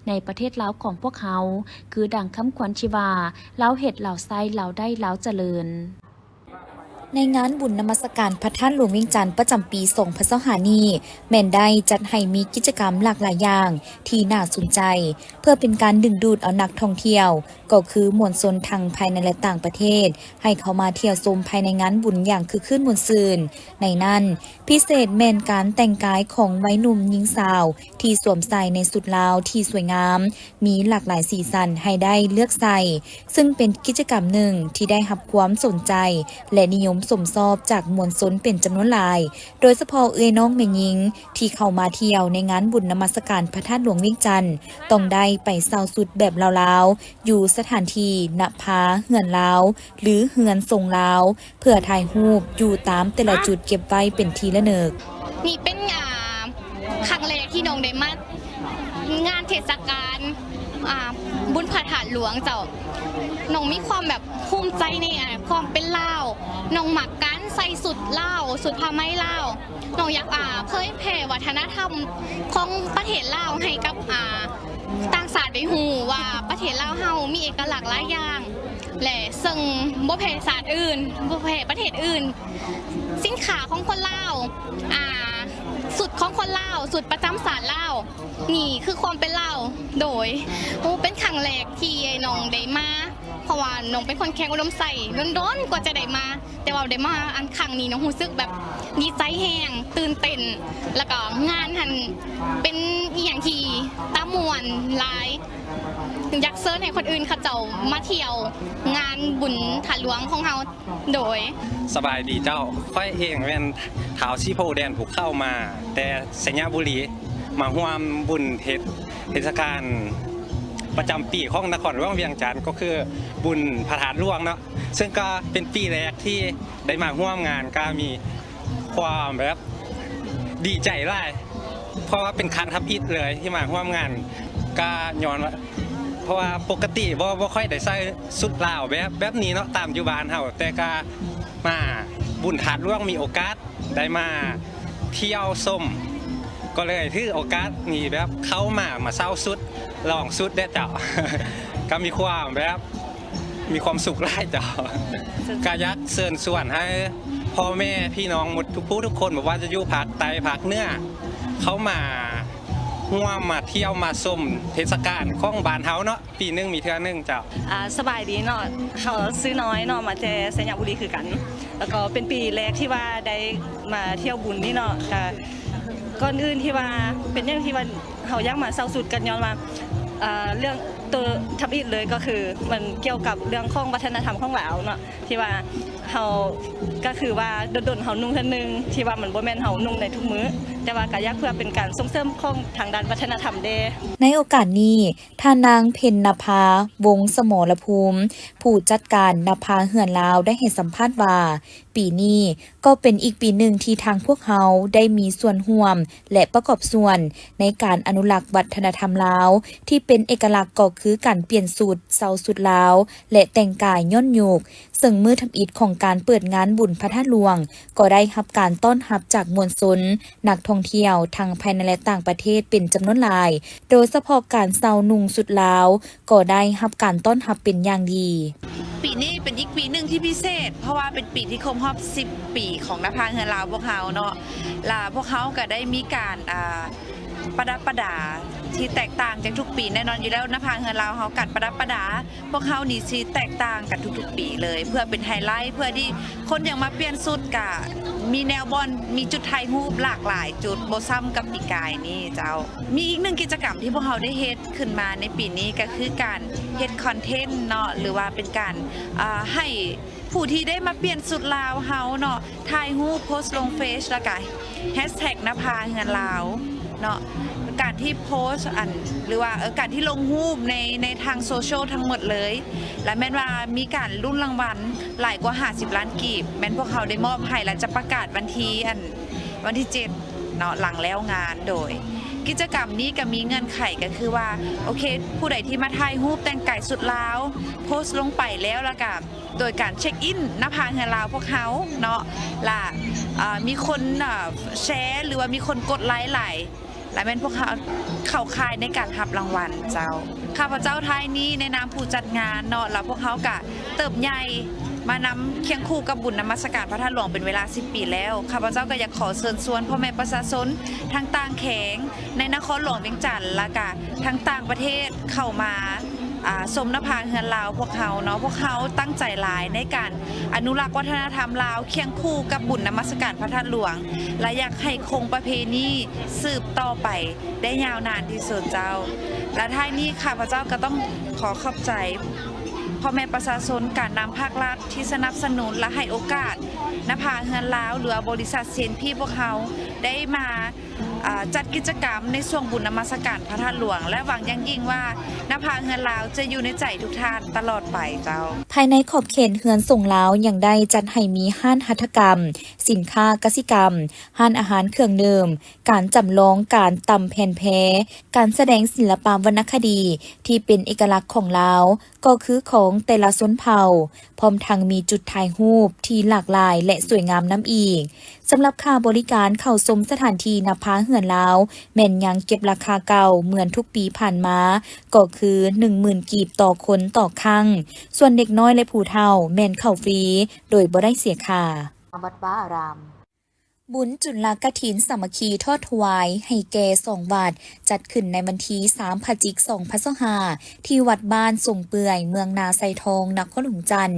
ໃນປະເທດລາວຂອງພວກເຮົາ, ຄືດັ່ງຄຳຂວັນທີ່ວ່າ, ລາວເຮັດ, ລາວໃຊ້, ລາວໄດ້, ລາວຈະເລີນ. ໃນງານບຸນນະມັດສະການພະທາດຫຼວງວຽງຈັນປະຈຳປີສອງພັນຊາວຫ້ານີ້ ແມ່ນໄດ້ຈັດໃຫ້ມີກິດຈະກຳຫຼາກຫຼາຍຢ່າງທີ່ໜ້າສົນໃຈ ເພື່ອເປັນການດຶງດູດເອົານັກທ່ອງທ່ຽວ ກໍຄືມວນຊົນທັງພາຍໃນ ແລະ ຕ່າງປະເທດ ໃຫ້ເຂົ້າມາທ່ຽວຊົມພາຍໃນງານບຸນຢ່າງຄຶກຄື້ນມ່ວນຊື່ນ. ໃນນັ້ນ, ພິເສດແມ່ນການແຕ່ງກາຍຂອງໄວໜຸ່ມຍິງສາວທີ່ສວມໃສ່ໃນຊຸດລາວທີ່ສວຍງາມ, ມີຫຼາກຫຼາຍສີສັນໃຫ້ໄດ້ເລືອກໃສ່, ຊຶ່ງເປັນກິດຈະກຳໜຶ່ງທີ່ໄດ້ຮັບຄວາມສົນໃຈ ແລະ ນິຍົມຊົມຊອບຈາກມວນຊົນເປັນຈຳນວນຫຼາຍ, ໂດຍສະເພາະເອື້ອຍນ້ອງແມ່ຍິງທີ່ເຂົ້າມາທ່ຽວໃນງານບຸນນະມັດສະການພະທາດຫຼວງວຽງຈັນ ຕ້ອງໄດ້ໄປເຊົ່າຊຸດແບບລາວໆ ຢູ່ສະຖານທີ່ນະພາເຮືອນລາວ ຫຼື ເຮືອນຊົງລາວ ເພື່ອຖ່າຍຮູບຢູ່ຕາມແຕ່ລະຈຸດເກັບໄວ້ເປັນທີ່ລະນຶກ. ນີ້ເປັນ ອ່າ ຄັ້ງແລກທີ່ນ້ອງໄດ້ມາງານເທດສະການ ອ່າ ບຸນພະທາດຫຼວງເຈົ້າ. ນ້ອງມີຄວາມແບບພູມໃຈໃນ ອ່າ ຄວາມເປັນລາວ. ນ້ອງມັກການໃສ່ຊຸດລາວ, ຊຸດຜ້າໄໝລາວ. ນ້ອງຢາກ ອ່າ ເຜີຍແຜ່ວັດທະນະທຳຂອງປະເທດລາວໃຫ້ກັບ ອ່າ ຕ່າງຊາດໄດ້ຮູ້ວ່າປະເທດລາວເຮົາມີເອກະລັກຫຼາຍຢ່າງ ແລະ ເຊິ່ງບໍ່ແພ້ຊາດອື່ນ, ບໍ່ແພ້ປະເທດອື່ນ. ສິນຄ້າຂອງຄົນລາວ, ອ່າ ຊຸດຂອງຄົນລາວ, ຊຸດປະຈຳຊາດລາວ, ນີ້ຄືຄວາມເປັນລາວ. ໂດຍ ໂອ້ ເປັນຄັ້ງແລກທີ່ນ້ອງໄດ້ມາ, ເພາະວ່ານ້ອງເປັນຄົນແຂວງອຸດົມໄຊ, ດົນໆກວ່າຈະໄດ້ມາ. ແຕ່ວ່າໄດ້ມາອັນຄັ້ງນີ້ນ້ອງຮູ້ສຶກແບບດີໃຈແຮງ, ຕື່ນເຕັ້ນ, ແລ້ວກໍງານຫັ້ນເປັນອີ່ຫຍັງທີ່ຕາມ່ວນຫຼາຍ. ຢາກເຊີນໃຫ້ຄົນອື່ນເຂົາເຈົ້າມາທ່ຽວງານບຸນທາດຫຼວງຂອງເຮົາ. ໂດຍ ສະບາຍດີເຈົ້າ, ຂ້ອຍເອງແມ່ນທ້າວສີໂພແດນພູເຂົ້າ ມາແຕ່ໄຊຍະບູລີ ມາຮ່ວມບຸນເທດ ເທດສະການປະຈຳປີຂອງນະຄອນຫຼວງວຽງຈັນ ກໍຄືບຸນພະທາດຫຼວງເນາະ. ເຊິ່ງກໍເປັນປີແລກທີ່ໄດ້ມາຮ່ວມງານ, ກໍມີຄວາມແບບດີໃຈຫຼາຍ, ເພາະວ່າເປັນຄັ້ງທຳອິດເລີຍທີ່ມາຮ່ວມງານ. ກໍຍ້ອນວ່າ ເພາະວ່າປົກກະຕິບໍ່ ບໍ່ຄ່ອຍໄດ້ໃສ່ຊຸດລາວແບບ ແບບນີ້ເນາະ ຕາມຢູ່ບ້ານເຮົາ, ແຕ່ກໍມາບຸນທາດຫຼວງ ມີໂອກາດ ໄດ້ມາທ່ຽວຊົມ ກໍເລີຍຖືໂອກາດນີ້ແບບເຂົ້າມາ ມາເຊົ່າຊຸດ ລອງຊຸດແດ່ເຈົ້າ. ກໍມີຄວາມແບບ ມີຄວາມສຸກຫຼາຍເຈົ້າ. ກໍຢາກເຊີນຊວນໃຫ້ພໍ່ແມ່ພີ່ນ້ອງໝົດທຸກຜູ້ທຸກຄົນ ບໍ່ວ່າຈະຢູ່ພາກໃຕ້ພາກເໜືອ ເຂົ້າມາຮ່ວມມາທ່ຽວມາຊົມເທດສະການຂອງບ້ານເຮົາເນາະ. ປີໜຶ່ງມີເທື່ອໜຶ່ງເຈົ້າ. ອາ ສະບາຍດີເນາະ, ເຮົາຊື່ນ້ອຍເນາະ, ມາແຕ່ໄຊຍະບູລີຄືກັນ. ແລ້ວກໍເປັນປີແລກທີ່ວ່າໄດ້ມາທ່ຽວບຸນນີ້ເນາະ. ກະ ກ່ອນອື່ນທີ່ວ່າເປັນຫຍັງທີ່ວ່າເຮົາຢາກມາເຊົ່າຊຸດກັນ ຍ້ອນວ່າ ອາ ເລື່ອງໂຕທຳອິດເລີຍກໍຄືມັນກ່ຽວກັບເລື່ອງຂອງວັດທະນະທຳຂອງລາວເນາະ. ທີ່ວ່າເຮົາ ກໍຄືວ່າດົນໆເຮົານຸ່ງເທື່ອໜຶ່ງ ທີ່ວ່າມັນບໍ່ແມ່ນເຮົານຸ່ງໃນທຸກມື້, ແຕ່ວ່າກໍຢາກເພື່ອເປັນການສົ່ງເສີມຂອງທາງດ້ານວັດທະນະທຳແດ່. ໃນໂອກາດນີ້ ທ່ານນາງ ເພັນນະພາ ວົງສະໝໍລະພູມ ຜູ້ຈັດການນະພາເຮືອນລາວ ໄດ້ໃຫ້ສຳພາດວ່າ, ປີນີ້ກໍເປັນອີກປີໜຶ່ງທີ່ທາງພວກເຮົາໄດ້ມີສ່ວນຮ່ວມ ແລະ ປະກອບສ່ວນໃນການອະນຸລັກວັດທະນະທຳລາວ ທີ່ເປັນເອກະລັກກໍຄືການປ່ຽນຊຸດ, ເຊົ່າຊຸດລາວ ແລະ ແຕ່ງກາຍຍ້ອນຍຸກ. ເຊິ່ງມື້ທຳອິດຂອງການເປີດງານບຸນພະທາດຫຼວງ ກໍໄດ້ຮັບການຕ້ອນຮັບຈາກມວນຊົນ, ນັກທ່ອງທ່ຽວ ທັງພາຍໃນ ແລະ ຕ່າງປະເທດເປັນຈຳນວນຫຼາຍ, ໂດຍສະເພາະການເຊົ່ານຸ່ງຊຸດລາວ ກໍໄດ້ຮັບການຕ້ອນຮັບເປັນຢ່າງດີ. ປີນີ້ເປັນອີກປີໜຶ່ງທີ່ພິເສດ, ເພາະວ່າເປັນປີທີ່ຄົບຮອບສິບປີຂອງນະພາເຮືອນລາວພວກເຮົາເນາະ, ລະພວກເຮົາກໍໄດ້ມີການ ອ່າ ປະດັບປະດາທີ່ແຕກຕ່າງຈາກທຸກປີ. ແນ່ນອນຢູ່ແລ້ວ ນະພາເຮືອນລາວເຮົາ ການປະດັບປະດາພວກເຮົານີ້ຊິແຕກຕ່າງກັນທຸກໆປີເລີຍ ເພື່ອເປັນໄຮໄລ ເພື່ອທີ່ຄົນຢາກມາປ່ຽນຊຸດ ກະມີແນວບ່ອນ ມີຈຸດຖ່າຍຮູບຫຼາກຫຼາຍຈຸດ ບໍ່ຊ້ຳກັບປີກາຍນີ້ເຈົ້າ. ມີອີກໜຶ່ງກິດຈະກຳທີ່ພວກເຮົາໄດ້ເຮັດຂຶ້ນມາໃນປີນີ້ ກະຄືການເຮັດຄອນເທັນເນາະ ຫຼືວ່າເປັນການ ເອີ ໃຫ້ ຜູ້ທີ່ໄດ້ມາປ່ຽນຊຸດລາວເຮົາເນາະ ຖ່າຍຮູບໂພສລົງເຟສ ແລ້ວກະແຮັດແທັກນະພາເຮືອນລາວເນາະ. ການທີ່ໂພສອັນ ຫຼືວ່າ ເອີ ການທີ່ລົງຮູບໃນ ໃນທາງໂຊຊຽວທັງໝົດເລີຍ ແລະແມ່ນວ່າມີການລຸ້ນລາງວັນຫຼາຍກວ່າຫ້າສິບລ້ານກີບ ແມ່ນພວກເຮົາໄດ້ມອບໃຫ້ ແລະຈະປະກາດວັນທີ ອັນ ວັນທີເຈັດເນາະ ຫຼັງແລ້ວງານ. ໂດຍກິດຈະກຳນີ້ກະມີເງື່ອນໄຂ ກະຄືວ່າ ໂອເຄ ຜູ້ໃດທີ່ມາຖ່າຍຮູບແຕ່ງກາຍຊຸດລາວ ໂພສລົງໄປແລ້ວ ແລ້ວກະ ໂດຍການເຊັກອິນນະພາເຮືອນລາວພວກເຮົາເນາະ ລະ ເອີ ມີຄົນ ເອີ ແຊ ຫຼືວ່າມີຄົນກົດໄລຫຼາຍ ລະແມ່ນພວກເຮົາເຂົ້າຂ່າຍໃນການຮັບລາງວັນເຈົ້າ. ຂ້າພະເຈົ້າທ້າຍນີ້ໃນນາມຜູ້ຈັດງານເນາະ ລະພວກເຮົາກະເຕີບໃຫຍ່ມານຳ ຄຽງຄູ່ກັບບຸນນະມັດສະການພະທາດຫຼວງເປັນເວລາສິບປີແລ້ວ. ຂ້າພະເຈົ້າກະຢາກຂໍເຊີນຊວນພໍ່ແມ່ປະຊາຊົນທັງຕ່າງແຂວງໃນນະຄອນຫຼວງວຽງຈັນ ລະກະທັງຕ່າງປະເທດເຂົ້າມາ ອ່າ ຊົມນະພາເຮືອນລາວພວກເຮົາເນາະ. ພວກເຮົາຕັ້ງໃຈຫຼາຍໃນການອະນຸລັກວັດທະນະທຳລາວ ຄຽງຄູ່ກັບບຸນນະມັດສະການພະທາດຫຼວງ ແລະ ຢາກໃຫ້ຄົງປະເພນີສືບຕໍ່ໄປໄດ້ຍາວນານທີ່ສຸດເຈົ້າ. ແລະ ທ້າຍນີ້ຂ້າພະເຈົ້າກະຕ້ອງຂໍຂອບໃຈພໍ່ແມ່ປະຊາຊົນ ການນຳພາກລັດທີ່ສະໜັບສະໜູນ ແລະ ໃຫ້ໂອກາດນະພາເຮືອນລາວ ຫຼືວ່າບໍລິສັດ ຊີເອັນພີ ພວກເຮົາໄດ້ມາ ເອີ ຈັດກິດຈະກຳໃນຊ່ວງບຸນນະມັດສະການພະທາດຫຼວງ ແລະ ຫວັງຢ່າງຍິ່ງວ່ານະພາເຮືອນລາວຈະຢູ່ໃນໃຈທຸກທ່ານຕະຫຼອດໄປເຈົ້າ. ພາຍໃນຂອບເຂດເຮືອນສົງລາວຍັງໄດ້ຈັດໃຫ້ມີຮ້ານຫັດຖະກຳ, ສິນຄ້າກະສິກຳ, ຮ້ານອາຫານເຄື່ອງດື່ມ, ການຈຳລອງການຕຳແຜ່ນແພ, ການສະແດງສິລະປະວັນນະຄະດີທີ່ເປັນເອກະລັກຂອງລາວ ກໍຄືຂອງແຕ່ລະຊົນເຜົ່າ, ພ້ອມທັງມີຈຸດຖ່າຍຮູບທີ່ຫຼາກຫຼາຍ ແລະ ສວຍງາມນຳອີກ. ສຳລັບຄ່າບໍລິການເຂົ້າຊົມສະຖານທີ່ນະພາເຮືອນລາວ ແມ່ນຍັງເກັບລາຄາເກົ່າເໝືອນທຸກປີຜ່ານມາ ກໍຄືໜຶ່ງໝື່ນກີບຕໍ່ຄົນຕໍ່ຄັ້ງ, ສ່ວນເດັກນ້ອຍ ແລະ ຜູ້ເຖົ້າແມ່ນເຂົ້າຟຣີ ໂດຍບໍ່ໄດ້ເສຍຄ່າ. ວັດວາອາຣາມ. ບຸນຈຸລະກະຖິນສາມັກຄີທອດຖວາຍໃຫ້ແກ່ສອງວັດ ຈັດຂຶ້ນໃນວັນທີສາມ ພະຈິກ ສອງພັນຊາວຫ້າ ທີ່ວັດບ້ານສົງເປື່ອຍ ເມືອງນາຊາຍທອງ ນະຄອນຫຼວງວຽງຈັນ,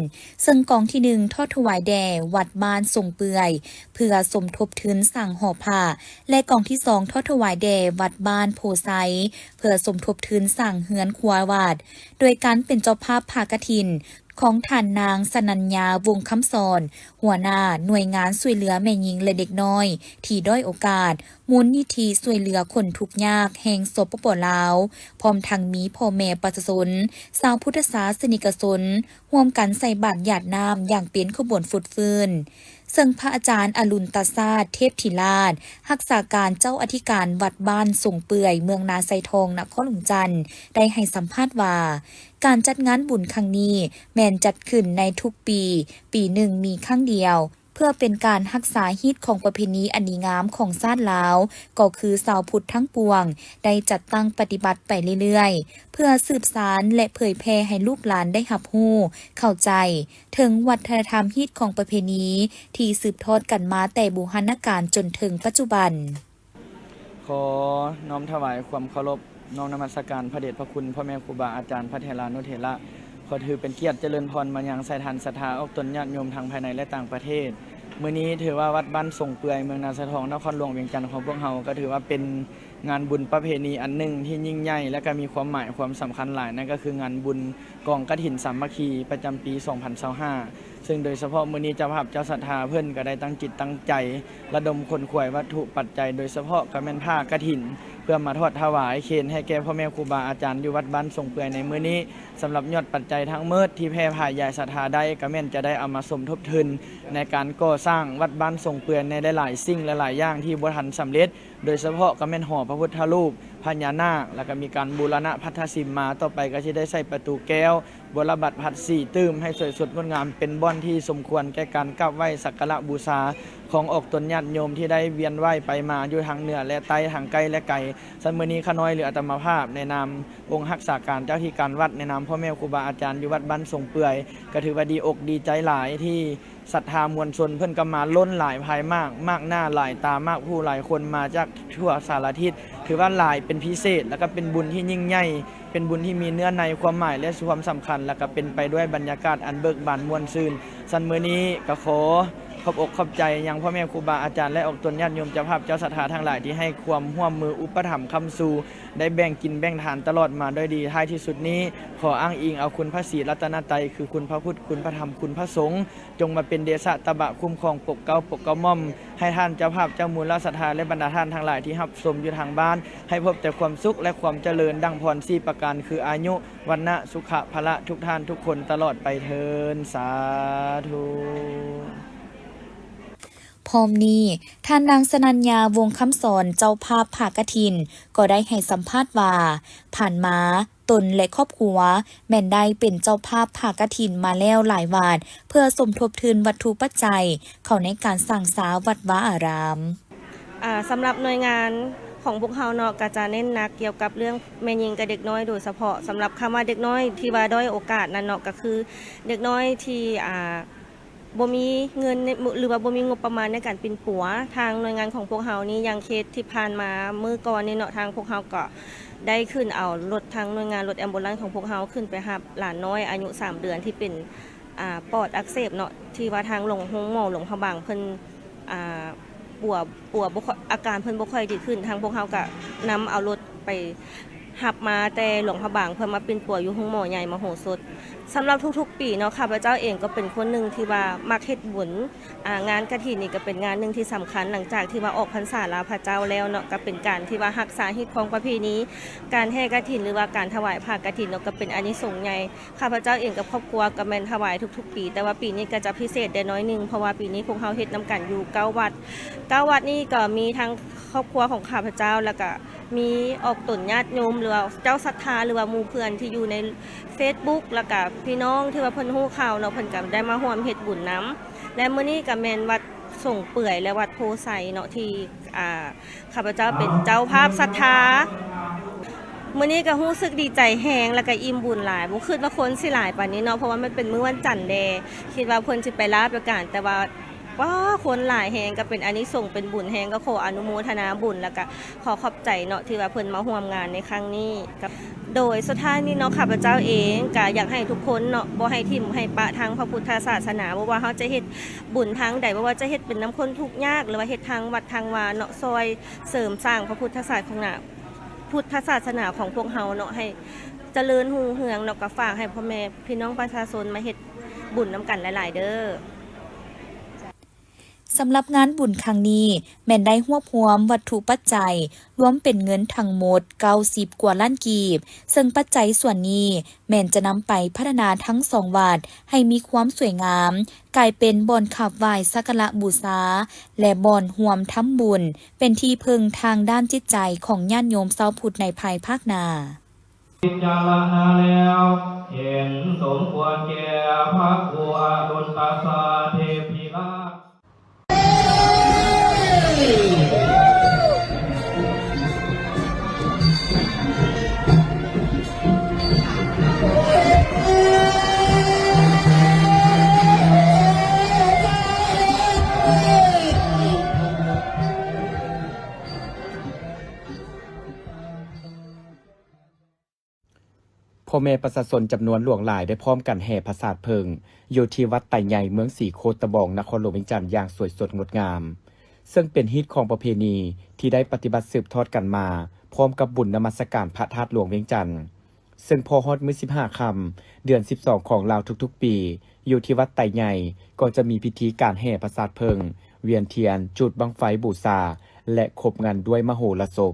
ເຊິ່ງກອງທີໜຶ່ງ ທອດຖວາຍແດ່ວັດບ້ານສົງເປື່ອຍ ເພື່ອສົມທົບທຶນສ້າງຫໍພະ ແລະ ກອງທີສອງ ທອດຖວາຍແດ່ວັດບ້ານໂພໄຊ ເພື່ອສົມທົບທຶນສ້າງເຮືອນຄົວວັດ, ໂດຍການເປັນເຈົ້າພາບຜ້າກະຖິນ ຂອງທ່ານນາງ ສະນັນຍາ ວົງຄຳສອນ ຫົວໜ້າໜ່ວຍງານຊ່ວຍເຫຼືອແມ່ຍິງ ແລະ ເດັກນ້ອຍທີ່ດ້ອຍໂອກາດ ມູນນິທິຊ່ວຍເຫຼືອຄົນທຸກຍາກແຫ່ງ ສປປ ລາວ, ພ້ອມທັງມີພໍ່ແມ່ປະຊາຊົນ, ຊາວພຸດທະສາສະນິກະຊົນ ຮ່ວມກັນໃສ່ບາດຢາດນ້ຳຢ່າງເປັນຂະບວນຟົດຟື້ນ. ເຊິ່ງພະອາຈານ ອະລຸນຕາຊາດ ເທບທິລາດ ຮັກສາການເຈົ້າອະທິການວັດບ້ານສົງເປື່ອຍ ເມືອງນາຊາຍທອງ ນະຄອນຫຼວງວຽງຈັນ ໄດ້ໃຫ້ສຳພາດວ່າ ການຈັດງານບຸນຄັ້ງນີ້ແມ່ນຈັດຂຶ້ນໃນທຸກປີ, ປີໜຶ່ງມີຄັ້ງດຽວ, ເພື່ອເປັນການຮັກສາຮີດຄອງປະເພນີອັນດີງາມຂອງຊາດລາວ, ກໍຄືຊາວພຸດທັງປວງໄດ້ຈັດຕັ້ງປະຕິບັດໄປເລື້ອຍໆ ເພື່ອສືບສານ ແລະ ເຜີຍແຜ່ໃຫ້ລູກຫຼານໄດ້ຮັບຮູ້, ເຂົ້າໃຈເຖິງວັດທະນະທຳຮີດຄອງປະເພນີທີ່ສືບທອດກັນມາແຕ່ບູຮານນະການຈົນເຖິງປັດຈຸບັນ. ຂໍນ້ອມຖວາຍຄວາມເຄົາລົບ ນ້ອມນະມັດສະການພະເດດພະຄຸນພໍ່ແມ່ຄູບາອາຈານ ພະເຖລານຸເຖລະ ຂໍຖືເປັນກຽດຈະເລີນພອນມາຍັງສາຍທານສັດທາອອກຕົນຍາດໂຍມທັງພາຍໃນ ແລະ ຕ່າງປະເທດ. ມື້ນີ້ຖືວ່າວັດບ້ານສົງເປື່ອຍ ເມືອງນາຊາຍທອງ ນະຄອນຫຼວງວຽງຈັນຂອງພວກເຮົາ ກໍຖືວ່າເປັນງານບຸນປະເພນີອັນໜຶ່ງທີ່ຍິ່ງໃຫຍ່ ແລະ ກໍມີຄວາມໝາຍຄວາມສຳຄັນຫຼາຍ, ນັ້ນກໍຄືງານບຸນ ກອງກະຖິນສາມັກຄີປະຈຳປີສອງພັນຊາວຫ້າ ເຊິ່ງໂດຍສະເພາະມື້ນີ້ເຈົ້າພາບເຈົ້າສັດທາເພິ່ນກໍໄດ້ຕັ້ງຈິດຕັ້ງໃຈລະດົມຂົນຂວາຍວັດຖຸປັດໄຈ ໂດຍສະເພາະກໍແມ່ນຜ້າກະຖິນ ເພື່ອມາທອດຖວາຍເຄນໃຫ້ແກ່ພໍ່ແມ່ຄູບາອາຈານຢູ່ວັດບ້ານສົງເປືອຍໃນມື້ນີ້. ສຳລັບຍອດປັດໄຈທັງໝົດທີ່ແຜ່ຜາຍຢາຍສັດທາໄດ້ ກໍແມ່ນຈະໄດ້ເອົາມາສົມທົບທຶນໃນການກໍ່ສ້າງວັດບ້ານສົງເປືອຍໃນຫຼາຍໆສິ່ງຫຼາຍໆຢ່າງທີ່ບໍ່ທັນສຳເລັດ. ໂດຍສະເພາະກໍແມ່ນຫໍພະພຸດທະຮູບພະຍານາກ ແລ້ວກໍມີການບູລະນະພັດທະສິມມາ, ຕໍ່ໄປກໍຊິໄດ້ໃສ່ປະຕູແກ້ວ, ບົວລະບັດ ພັດສີຕື່ມໃຫ້ສວຍສົດງົດງາມ, ເປັນບ່ອນທີ່ສົມຄວນແກ່ການກາບໄຫວ້ສັກກາລະບູຊາ ຂອງອອກຕົນຍາດໂຍມທີ່ໄດ້ວຽນວ່າຍໄປມາຢູ່ທາງເໜືອ ແລະ ໃຕ້, ທາງໃກ້ ແລະ ໄກ. ຊັ້ນມື້ນີ້ຂ້ານ້ອຍ ຫຼື ອາດຕະມາພາບ ໃນນາມອົງຮັກສາການເຈົ້າທີ່ການວັດ, ໃນນາມພໍ່ແມ່ຄູບາອາຈານຢູ່ວັດບ້ານສົງເປືອຍ ກໍຖືວ່າດີອົກດີໃຈຫຼາຍທີ່ ສັດທາມວນຊົນເພິ່ນກໍມາລົ້ນຫຼາຍພາຍມາກ, ມາກໜ້າຫຼາຍຕາ, ມາກຜູ້ຫຼາຍຄົນ, ມາຈາກທົ່ວສາລະທິດ, ຖືວ່າຫຼາຍເປັນພິເສດ ແລ້ວກໍເປັນບຸນທີ່ຍິ່ງໃຫຍ່, ເປັນບຸນທີ່ມີເນື້ອໃນຄວາມໝາຍ ແລະ ຄວາມສຳຄັນ, ແລ້ວກໍເປັນໄປດ້ວຍບັນຍາກາດອັນເບີກບານມ່ວນຊື່ນ. ຊັ້ນມື້ນີ້ກໍຂໍຂອບອົກຂອບໃຈຍັງພໍ່ແມ່ຄູບາອາຈານ ແລະ ອອກຕົນຍາດໂຍມເຈົ້າພາບເຈົ້າສັດທາທັງຫຼາຍທີ່ໃຫ້ຄວາມຮ່ວມມືອຸປະຖຳຄ້ຳຊູ, ໄດ້ແບ່ງກິນແບ່ງທານຕະຫຼອດມາດ້ວຍດີ. ທ້າຍທີ່ສຸດນີ້ ຂໍອ້າງອີງເອົາຄຸນພະສີລັດຕະນະໄຕ ຄືຄຸນພະພຸດ, ຄຸນພະທຳ, ຄຸນພະສົງ, ຈົ່ງມາເປັນເດຊະຕະບະຄຸ້ມຄອງປົກເກົ້າປົກເກົ້າໝ່ອມ ໃຫ້ທ່ານເຈົ້າພາບເຈົ້າມູລະສັດທາ ແລະ ບັນດາທ່ານທັງຫຼາຍທີ່ຮັບຊົມຢູ່ທາງບ້ານ ໃຫ້ພົບແຕ່ຄວາມສຸກ ແລະ ຄວາມຈະເລີນ ດັ່ງພອນສີ່ປະການ ຄື ອາຍຸ, ວັນນະ, ສຸຂະ, ພະລະ ທຸກທ່ານທຸກຄົນຕະຫຼອດໄປເທີ້ນ. ສາທຸ. ພ້ອມນີ້, ທ່ານນາງ ສະນັນຍາ ວົງຄຳສອນ ເຈົ້າພາບຜ້າກະຖິນ ກໍໄດ້ໃຫ້ສຳພາດວ່າ ຜ່ານມາ ຕົນ ແລະ ຄອບຄົວ ແມ່ນໄດ້ເປັນເຈົ້າພາບຜ້າກະຖິນມາແລ້ວຫຼາຍວັດ ເພື່ອສົມທົບທຶນວັດຖຸປັດໄຈເຂົ້າໃນການສ້າງສາວັດວາອາຣາມ. ອ່າ ສຳລັບໜ່ວຍງານຂອງພວກເຮົາເນາະ ກໍຈະເນັ້ນໜັກກ່ຽວກັບເລື່ອງແມ່ຍິງກັບເດັກນ້ອຍໂດຍສະເພາະ. ສຳລັບຄຳວ່າເດັກນ້ອຍທີ່ວ່າດ້ອຍໂອກາດນັ້ນເນາະ ກໍຄືເດັກນ້ອຍທີ່ ອ່າ ບໍ່ມີເງິນໃນ ຫຼືວ່າບໍ່ມີງົບປະມານໃນການປິ່ນປົວ. ທາງໜ່ວຍງານຂອງພວກເຮົານີ້ ຢ່າງເຄສທີ່ຜ່ານມາມື້ກ່ອນນີ້ເນາະ ທາງພວກເຮົາກໍໄດ້ຂຶ້ນເອົາລົດ ທາງໜ່ວຍງານລົດແອມບູລັນຂອງພວກເຮົາຂຶ້ນໄປຮັບຫຼານນ້ອຍອາຍຸສາມເດືອນ ທີ່ເປັນ ອ່າ ປອດອັກເສບເນາະ ທີ່ວ່າທາງໂຮງໝໍຫຼວງພະບາງເພິ່ນ ອ່າ ປົວ ປົວບໍ່ຄ່ອຍ ອາການເພິ່ນບໍ່ຄ່ອຍດີຂຶ້ນ. ທາງພວກເຮົາກໍນຳເອົາລົດໄປ ຮັບມາແຕ່ຫຼວງພະບາງ ເພື່ອມາປິ່ນປົວຢູ່ໂຮງໝໍໃຫຍ່ມະໂຫສົດ. ສຳລັບທຸກໆປີເນາະ ຂ້າພະເຈົ້າເອງກໍເປັນຄົນໜຶ່ງທີ່ວ່າມັກເຮັດບຸນ. ອ່າ ງານກະຖິນນີ້ກໍເປັນງານໜຶ່ງທີ່ສຳຄັນ ຫຼັງຈາກທີ່ວ່າອອກພັນສາລາພະເຈົ້າແລ້ວເນາະ ກໍເປັນການທີ່ວ່າຮັກສາຮີດຄອງປະເພນີ ການແຫ່ກະຖິນ ຫຼືວ່າການຖວາຍຜ້າກະຖິນເນາະ ກໍເປັນອານິສົງໃຫຍ່. ຂ້າພະເຈົ້າເອງກັບຄອບຄົວກໍແມ່ນຖວາຍທຸກໆປີ ແຕ່ວ່າປີນີ້ກໍຈະພິເສດແດ່ໜ້ອຍໜຶ່ງ ເພາະວ່າປີນີ້ພວກເຮົາເຮັດນຳກັນຢູ່ເກົ້າວັດ. ເກົ້າວັດນີ້ກໍມີທັງຄອບຄົວຂອງຂ້າພະເຈົ້າ ແລ້ວກໍ ມີອອກຕົນຍາດໂຍມ ຫຼືວ່າເຈົ້າສັດທາ ຫຼືວ່າໝູ່ເພື່ອນທີ່ຢູ່ໃນເຟສບຸກ ແລ້ວກະພີ່ນ້ອງທີ່ວ່າເພິ່ນຮູ້ຂ່າວເນາະ ເພິ່ນກະໄດ້ມາຮ່ວມເຮັດບຸນນຳ. ແລະ ມື້ນີ້ກະແມ່ນວັດສົງເປືອຍ ແລະ ວັດໂພໄຊເນາະ ທີ່ ອ່າ ຂ້າພະເຈົ້າເປັນເຈົ້າພາບສັດທາ. ມື້ນີ້ກະຮູ້ສຶກດີໃຈແຮງ ແລ້ວກະອີ່ມບຸນຫຼາຍ ບໍ່ຄິດວ່າຄົນຊິຫຼາຍປານນີ້ເນາະ ເພາະວ່າມັນເປັນມື້ວັນຈັນແດ່ ຄິດວ່າເພິ່ນຊິໄປລາໄປການ ແຕ່ວ່າ ວ້າ ຄົນຫຼາຍແຮງ ກໍເປັນອານິສົງ ເປັນບຸນແຮງ ກໍຂໍອະນຸໂມທະນາບຸນ ແລ້ວກໍຂໍຂອບໃຈເນາະ ທີ່ວ່າເພິ່ນມາຮ່ວມງານໃນຄັ້ງນີ້. ໂດຍສຸດທ້າຍນີ້ເນາະ ຂ້າພະເຈົ້າເອງກໍຢາກໃຫ້ທຸກຄົນເນາະ ບໍ່ໃຫ້ຖິ້ມໃຫ້ປະທາງພະພຸດທະສາສະໜາ ບໍ່ວ່າເຮົາຈະເຮັດບຸນທາງໃດ ບໍ່ວ່າຈະເຮັດເປັນນຳຄົນທຸກຍາກ ຫຼືວ່າເຮັດທາງວັດທາງວາເນາະ ຊ່ອຍເສີມສ້າງພະພຸດທະສາສະໜາ ພຸດທະສາສະໜາຂອງພວກເຮົາເນາະ ໃຫ້ຈະເລີນຮຸ່ງເຮືອງເນາະ ກໍຝາກໃຫ້ພໍ່ແມ່ພີ່ນ້ອງປະຊາຊົນມາເຮັດບຸນນຳກັນຫຼາຍໆເດີ້. ສຳລັບງານບຸນຄັ້ງນີ້ ແມ່ນໄດ້ຮວບຮວມວັດຖຸປັດໄຈລວມເປັນເງິນທັງໝົດເກົ້າສິບກວ່າລ້ານກີບ, ເຊິ່ງປັດໄຈສ່ວນນີ້ແມ່ນຈະນຳໄປພັດທະນາທັງສອງວັດໃຫ້ມີຄວາມສວຍງາມ, ກາຍເປັນບ່ອນຂາບໄຫວ້ສັກກາລະບູຊາ ແລະ ບ່ອນຮ່ວມທຳບຸນ ເປັນທີ່ເພິ່ງທາງດ້ານຈິດໃຈຂອງຍາດໂຍມຊາວພຸດໃນພາຍພາກໜ້າ. ພິຈາລະນາແລ້ວ ເຫັນສົມຄວນແກ່ພະຄູອະດຸນຕະຊາເທບທິລາດ. ພໍ່ແມ່ປະຊາຊົນຈຳນວນຫຼວງຫຼາຍໄດ້ພ້ອມກັນແຫ່ພະສາດເຜິ້ງ ຢູ່ທີ່ວັດໄຕໃຫຍ່ ເມືອງສີໂຄດຕະບອງ ນະຄອນຫຼວງວຽງຈັນ ຢ່າງສວຍສົດງົດງາມ, ເຊິ່ງເປັນຮີດຄອງປະເພນີທີ່ໄດ້ປະຕິບັດສືບທອດກັນມາ ພ້ອມກັບບຸນນະມັດສະການພະທາດຫຼວງວຽງຈັນ. ເຊິ່ງພໍຮອດມື້ສິບຫ້າຄ່ຳ ເດືອນສິບສອງຂອງລາວທຸກໆປີ ຢູ່ທີ່ວັດໄຕໃຫຍ່ ກໍຈະມີພິທີການແຫ່ພະສາດເຜິ້ງ, ວຽນທຽນ, ຈູດບັ້ງໄຟບູຊາ ແລະ ຄົບງັນດ້ວຍມະໂຫລະສົບ.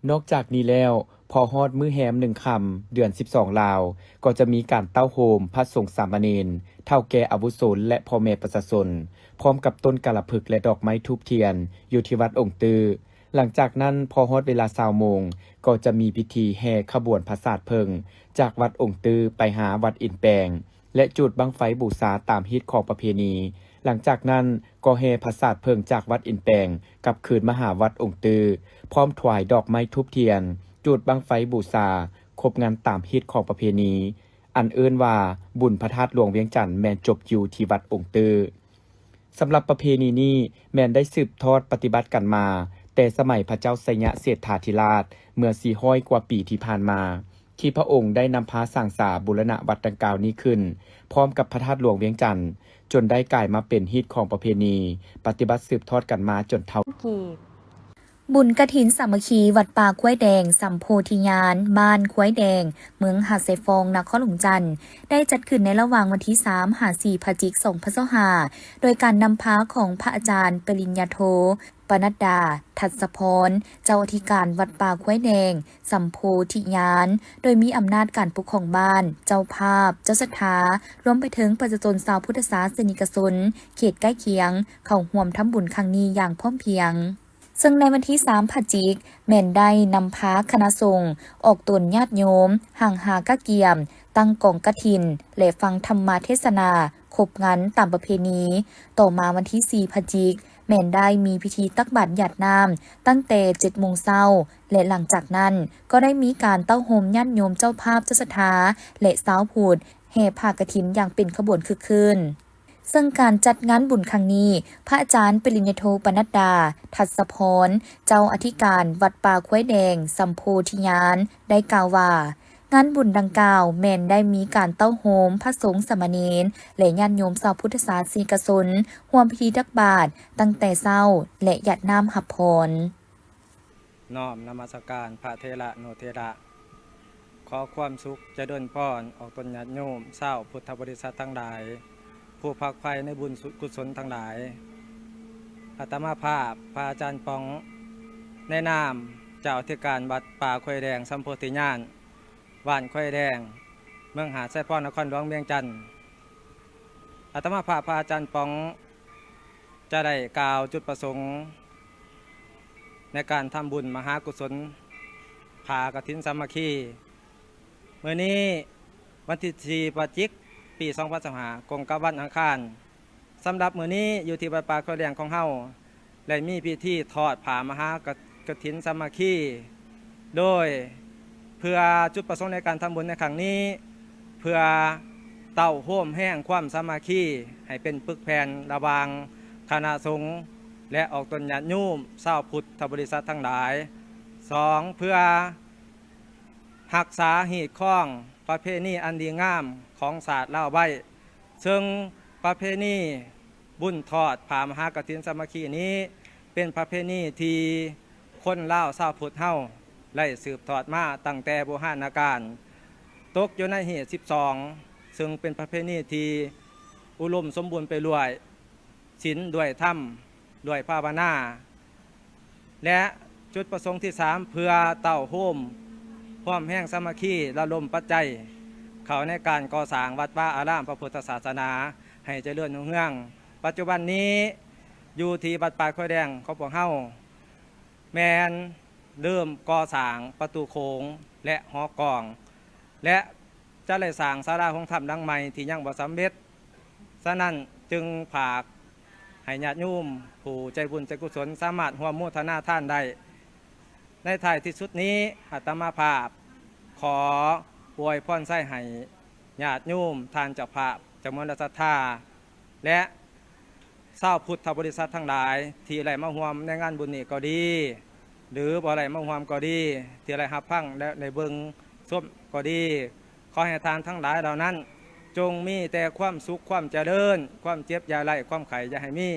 ນອກຈາກນີ້ແລ້ວ, ພໍຮອດມື້ແຮມໜຶ່ງຄ່ຳ ເດືອນສິບສອງລາວ ກໍຈະມີການເຕົ້າໂຮມພະສົງສາມະເນນ, ເຖົ້າແກ່ອາວຸໂສ ແລະ ພໍ່ແມ່ປະຊາຊົນ, ພ້ອມກັບຕົ້ນກາລະພຶກ ແລະ ດອກໄມ້ທູບທຽນ ຢູ່ທີ່ວັດອົງຕື້. ຫຼັງຈາກນັ້ນ, ພໍຮອດເວລາຊາວໂມງ ກໍຈະມີພິທີແຫ່ຂະບວນພະສາດເຜິ້ງ ຈາກວັດອົງຕື້ໄປຫາວັດອິນແປງ ແລະ ຈູດບັ້ງໄຟບູຊາຕາມຮີດຄອງປະເພນີ ຫຼັງຈາກນັ້ນກໍແຫ່ພະສາດເຜິ້ງຈາກວັດອິນແປງກັບຄືນມາຫາວັດອົງຕື້, ພ້ອມຖວາຍດອກໄມ້ທູບທຽນ, ຈູດບັ້ງໄຟບູຊາ, ຄົບງັນຕາມຮີດຂອງປະເພນີ ອັນເອີ້ນວ່າບຸນພະທາດຫຼວງວຽງຈັນ ແມ່ນຈົບຢູ່ທີ່ວັດອົງຕື້. ສຳລັບປະເພນີນີ້ແມ່ນໄດ້ສືບທອດປະຕິບັດກັນມາແຕ່ສະໄໝພະເຈົ້າໄຊຍະເສດຖາທິລາດເມື່ອສີ່ຮ້ອຍກວ່າປີທີ່ຜ່ານມາ, ທີ່ພະອົງໄດ້ນຳພາສ້າງສາບູລະນະວັດດັ່ງກ່າວນີ້ຂຶ້ນ ພ້ອມກັບພະທາດຫຼວງວຽງຈັນ, ຈົນໄດ້ກາຍມາເປັນຮີດຂອງປະເພນີ ປະຕິບັດສືບທອດກັນມາຈົນເທົ່າ. ບຸນກະຖິນສາມັກຄີວັດປ່າຄວາຍແດງ ສຳໂພທິຍານ ບ້ານຄວາຍແດງ ເມືອງຫາດຊາຍຟອງ ນະຄອນຫຼວງຈັນ ໄດ້ຈັດຂຶ້ນໃນລະຫວ່າງວັນທີສາມຫາສີ່ພະຈິກ ສອງພັນຊາວຫ້າ ໂດຍການນຳພາຂອງພະອາຈານປະລິນຍາໂທ ປະນັດດາ ທັດສະພອນ ເຈົ້າອະທິການວັດປ່າຄວາຍແດງ ສຳໂພທິຍານ ໂດຍມີອຳນາດການປົກຄອງບ້ານ, ເຈົ້າພາບ, ເຈົ້າສັດທາ, ລວມໄປເຖິງປະຊາຊົນຊາວພຸດທະສາສະນິກະຊົນເຂດໃກ້ຄຽງ ເຂົ້າຮ່ວມທຳບຸນຄັ້ງນີ້ຢ່າງພ້ອມພຽງ. ເຊິ່ງໃນວັນທີສາມພະຈິກ ແມ່ນໄດ້ນຳພາຄະນະສົງ ອອກຕົນຍາດໂຍມ ຮັ່ງຫາກະກຽມ ຕັ້ງກອງກະຖິນ ແລະ ຟັງທຳມະເທດສະໜາ ຄົບງັນຕາມປະເພນີ. ຕໍ່ມາວັນທີສີ່ພະຈິກ ແມ່ນໄດ້ມີພິທີຕັກບາດຢາດນ້ຳຕັ້ງແຕ່ເຈັດໂມງເຊົ້າ ແລະ ຫຼັງຈາກນັ້ນກໍໄດ້ມີການເຕົ້າໂຮມຍາດໂຍມເຈົ້າພາບເຈົ້າສັດທາ ແລະ ຊາວພຸດ ແຫ່ຜ້າກະຖິນຢ່າງເປັນຂະບວນຄຶກຄື້ນ. ເຊິ່ງການຈັດງານບຸນຄັ້ງນີ້ ພະອາຈານປະລິນຍາໂທ ປະນັດດາ ທັດສະພອນ ເຈົ້າອະທິການວັດປ່າຄວາຍແດງ ສຳໂພທິຍານ ໄດ້ກ່າວວ່າ ງານບຸນດັ່ງກ່າວແມ່ນໄດ້ມີການເຕົ້າໂຮມພະສົງສາມະເນນ ແລະ ຍາດໂຍມຊາວພຸດທະສາສະນິກະຊົນ ຮ່ວມພິທີຕັກບາດຕັ້ງແຕ່ເຊົ້າ ແລະ ຢາດນ້ຳຮັບພອນ. ນ້ອມນະມັດສະການພະເຖລະນຸເຖລະ. ຂໍຄວາມສຸກຈະເລີນພອນອອກຕົນຍາດໂຍມຊາວພຸດທະບໍລິສັດທັງຫຼາຍ ຜູ້ຝັກໃຝ່ໃນບຸນສຸ ກຸສົນທັງຫຼາຍ. ອາດຕະມາພາບພະອາຈານປອງ ໃນນາມເຈົ້າອະທິການວັດປ່າຄວາຍແດງ ສຳໂພທິຍານ ບ້ານຄວາຍແດງ ເມືອງຫາດຊາຍຟອງ ນະຄອນຫຼວງວຽງຈັນ. ອາດຕະມາພາບພະອາຈານປອງ ຈະໄດ້ກ່າວຈຸດປະສົງໃນການທຳບຸນມະຫາກຸສົນຜ້າກະຖິນສາມັກຄີ ມື້ນີ້ວັນທີສີ່ພະຈິກ ປີສອງພັນຊາວຫ້າ ກົງກັບວັນອັງຄານ. ສຳລັບມື້ນີ້ຢູ່ທີ່ວັດປ່າຄວາຍແດງຂອງເຮົາ ໄດ້ມີພິທີທອດຜ້າມະຫາກະ ກະຖິນສາມັກຄີ ໂດຍເພື່ອ ຈຸດປະສົງໃນການທຳບຸນໃນຄັ້ງນີ້ ເພື່ອເຕົ້າໂຮມແຮງຄວາມສາມັກຄີໃຫ້ເປັນປຶກແຜ່ນລະຫວ່າງຄະນະສົງ ແລະ ອອກຕົນຍາດໂຍມຊາວພຸດທະບໍລິສັດທັງຫຼາຍ. ສອງ ເພື່ອຮັກສາຮີດຄອງປະເພນີອັນດີງາມຂອງຊາດລາວໄວ້ ເຊິ່ງປະເພນີບຸນທອດຜ້າມະຫາກະຖິນສາມັກຄີນີ້ ເປັນປະເພນີທີ່ຄົນລາວຊາວພຸດເຮົາໄດ້ສືບທອດມາຕັ້ງແຕ່ບູຮານນະການ ຕົກຢູ່ໃນຮີດສິບສອງ ເຊິ່ງເປັນປະເພນີທີ່ອຸດົມສົມບູນໄປດ້ວຍ ສິນ ດ້ວຍທຳ ດ້ວຍພາວະນາ ແລະ ຈຸດປະສົງທີສາມ ເພື່ອເຕົ້າໂຮມຮ່ວມແຮງສາມັກຄີ ລະດົມປັດໄຈເຂົ້າໃນການກໍ່ສ້າງວັດວາອາລາມພະພຸດທະສາສະໜາໃຫ້ຈະເລີນຮຸ່ງເຮືອງ. ປັດຈຸບັນນີ້ຢູ່ທີ່ວັດປ່າຄວາຍແດງຂອງພວກເຮົາ ແມ່ນເລີ່ມກໍ່ສ້າງປະຕູໂຂງ ແລະ ຫໍກອງ ແລະ ຈະໄດ້ສ້າງສາລາໂຮງທຳຫຼັງໃໝ່ທີ່ຍັງບໍ່ສຳເລັດ. ສະນັ້ນຈຶ່ງຝາກໃຫ້ຍາດໂຍມຜູ້ໃຈບຸນໃຈກຸສົນສາມາດຮ່ວມໂມທະນາທານໄດ້. ໃນທ້າຍທີ່ສຸດນີ້ ອາດຕະມາພາບຂໍອວຍພອນໄຊໃຫ້ຍາດໂຍມ, ທ່ານເຈົ້າພາບ, ຈຳນວນລັດສັດທາ ແລະ ຊາວພຸດທະບໍລິສັດທັງຫຼາຍທີ່ໄດ້ມາຮ່ວມໃນງານບຸນນີ້ກໍດີ ຫຼື ບໍ່ໄດ້ມາຮ່ວມກໍດີ, ທີ່ໄດ້ຮັບຟັງ ແລະ ໄດ້ເບິ່ງຊົມກໍດີ, ຂໍໃຫ້ທ່ານທັງຫຼາຍເຫຼົ່ານັ້ນ ຈົ່ງມີແຕ່ຄວາມສຸກ, ຄວາມຈະເລີນ, ຄວາມເຈັບຢ່າໄດ້, ຄວາມໄຂ້ຢ່າໃຫ້ມີ,